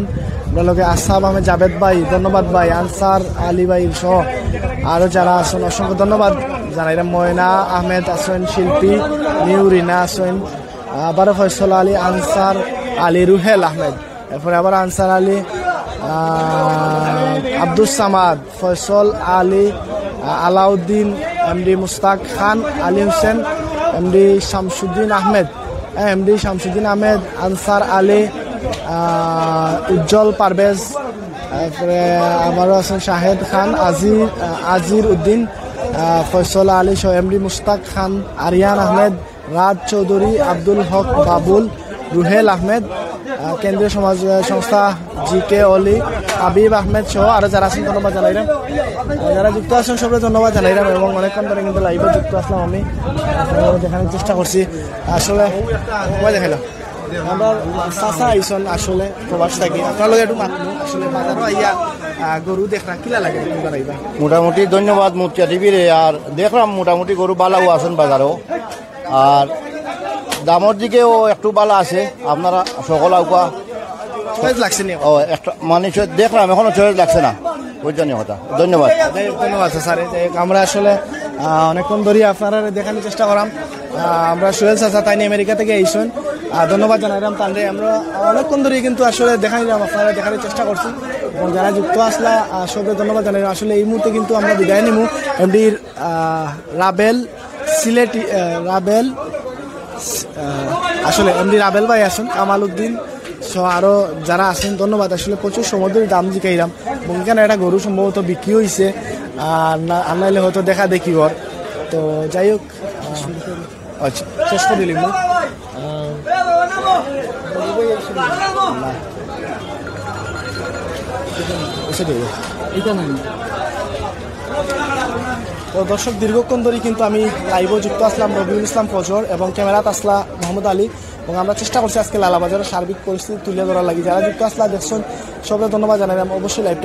লগে আসাব আহমেদ জাবেদ ভাই, ধন্যবাদ ভাই, আনসার আলী ভাই সহ আরো যারা আছেন অসংখ্য ধন্যবাদ জানাইলাম। ময়না আহমেদ আছেন, শিল্পী নিউরিনা আছেন, আবারও ফয়সল আলী, আনসার আলী, রুহেল আহমেদ, এরপরে আবার আনসার আলী, আহ, আব্দুস সামাদ, ফয়সল আলী, আহ, আলাউদ্দিন, এমডি মুস্তাক খান, আলী হোসেন, এমডি শামসুদ্দিন আহমেদ, হ্যাঁ, এমডি শামসুদ্দিন আহমেদ, আনসার আলী, আহ, উজ্জ্বল পারভেজ, তারপরে আবারও আছেন শাহেদ খান, আজির, আহ, আজির উদ্দিন, আহ, ফয়সল আলী সহ এমডি মুস্তাক খান, আরিয়ান আহমেদ, রাজ চৌধুরী, আব্দুল হক বাবুল, রুহেল আহমেদ, আহ, কেন্দ্রীয় সমাজ, আহ, সংস্থা জি কে অলি, হাবিব আহমেদ সহ আরো যারা আছেন ধন্যবাদ জানাইলাম। আহ, যারা যুক্ত আছেন সবরে ধন্যবাদ জানাইলাম এবং অনেকক্ষণ ধরে কিন্তু লাইভে যুক্ত আসলাম আমি, আপনারা দেখানোর চেষ্টা করছি। আসলে সময় দেখাইলাম আমরা চাচা আইসন আসলে প্রবাস থাকি, আপনার লগে একটু মাতমু। আসলে বাজারও আইয়া, আহ, গরু দেখরা কিলা লাগে, একটু জানাইবা। মোটামুটি ধন্যবাদ মুক্তিয়া টিভি রে। আর দেখলাম মোটামুটি গরু বালাও আছেন বাজারও, আর দামর দিকেও একটু বালা আছে। আপনারা সকল আউকা চয়েস লাগছে নি? ও, একটা মানে চয়েস দেখলাম, এখনো চয়েস লাগছে না, বুঝছেন কথা। ধন্যবাদ। যাই হোক, ধন্যবাদ স্যার। যাই হোক, আমরা আসলে, আহ, অনেকক্ষণ ধরে আপনারা দেখানোর চেষ্টা করাম। আহ, আমরা সোহেল চাচা তাইনি আমেরিকা থেকে আইসন, আহ, ধন্যবাদ জানাইলাম তানরে। আমরা অনেকক্ষণ ধরে কিন্তু আসলে দেখাইলাম, আপনারা দেখানোর চেষ্টা করছি। এবং যারা যুক্ত আসলা, আহ, সবকে ধন্যবাদ জানাইলাম। আসলে এই মুহূর্তে কিন্তু আমরা বিদায় নিমু এমডির, আহ, রাবেল সিলেটি, আহ, রাবেল, আহ, আসলে এমডি রাবেল ভাই আছেন, কামাল উদ্দিন সহ আরো যারা আছেন, ধন্যবাদ। আসলে প্রচুর সময় ধরে দাম জিকাইলাম এবং এখানে একটা গরু সম্ভবত বিক্রি হয়েছে, আর না, আর নাইলে হয়তো দেখা দেখি ওর। তো যাই হোক, আহ, আচ্ছা, শেষ করে দিলি। তো দর্শক, দীর্ঘক্ষণ ধরে কিন্তু আমি লাইভও যুক্ত আসলাম রবিউল ইসলাম ফজর এবং ক্যামেরাত আসলা মোহাম্মদ আলী, এবং আমরা চেষ্টা করছি আজকে লালাবাজারের সার্বিক পরিস্থিতি তুলে ধরার লাগি। যারা যুক্ত আসলা দেখছেন, সবরে ধন্যবাদ জানাইলাম। অবশ্যই লাইভটা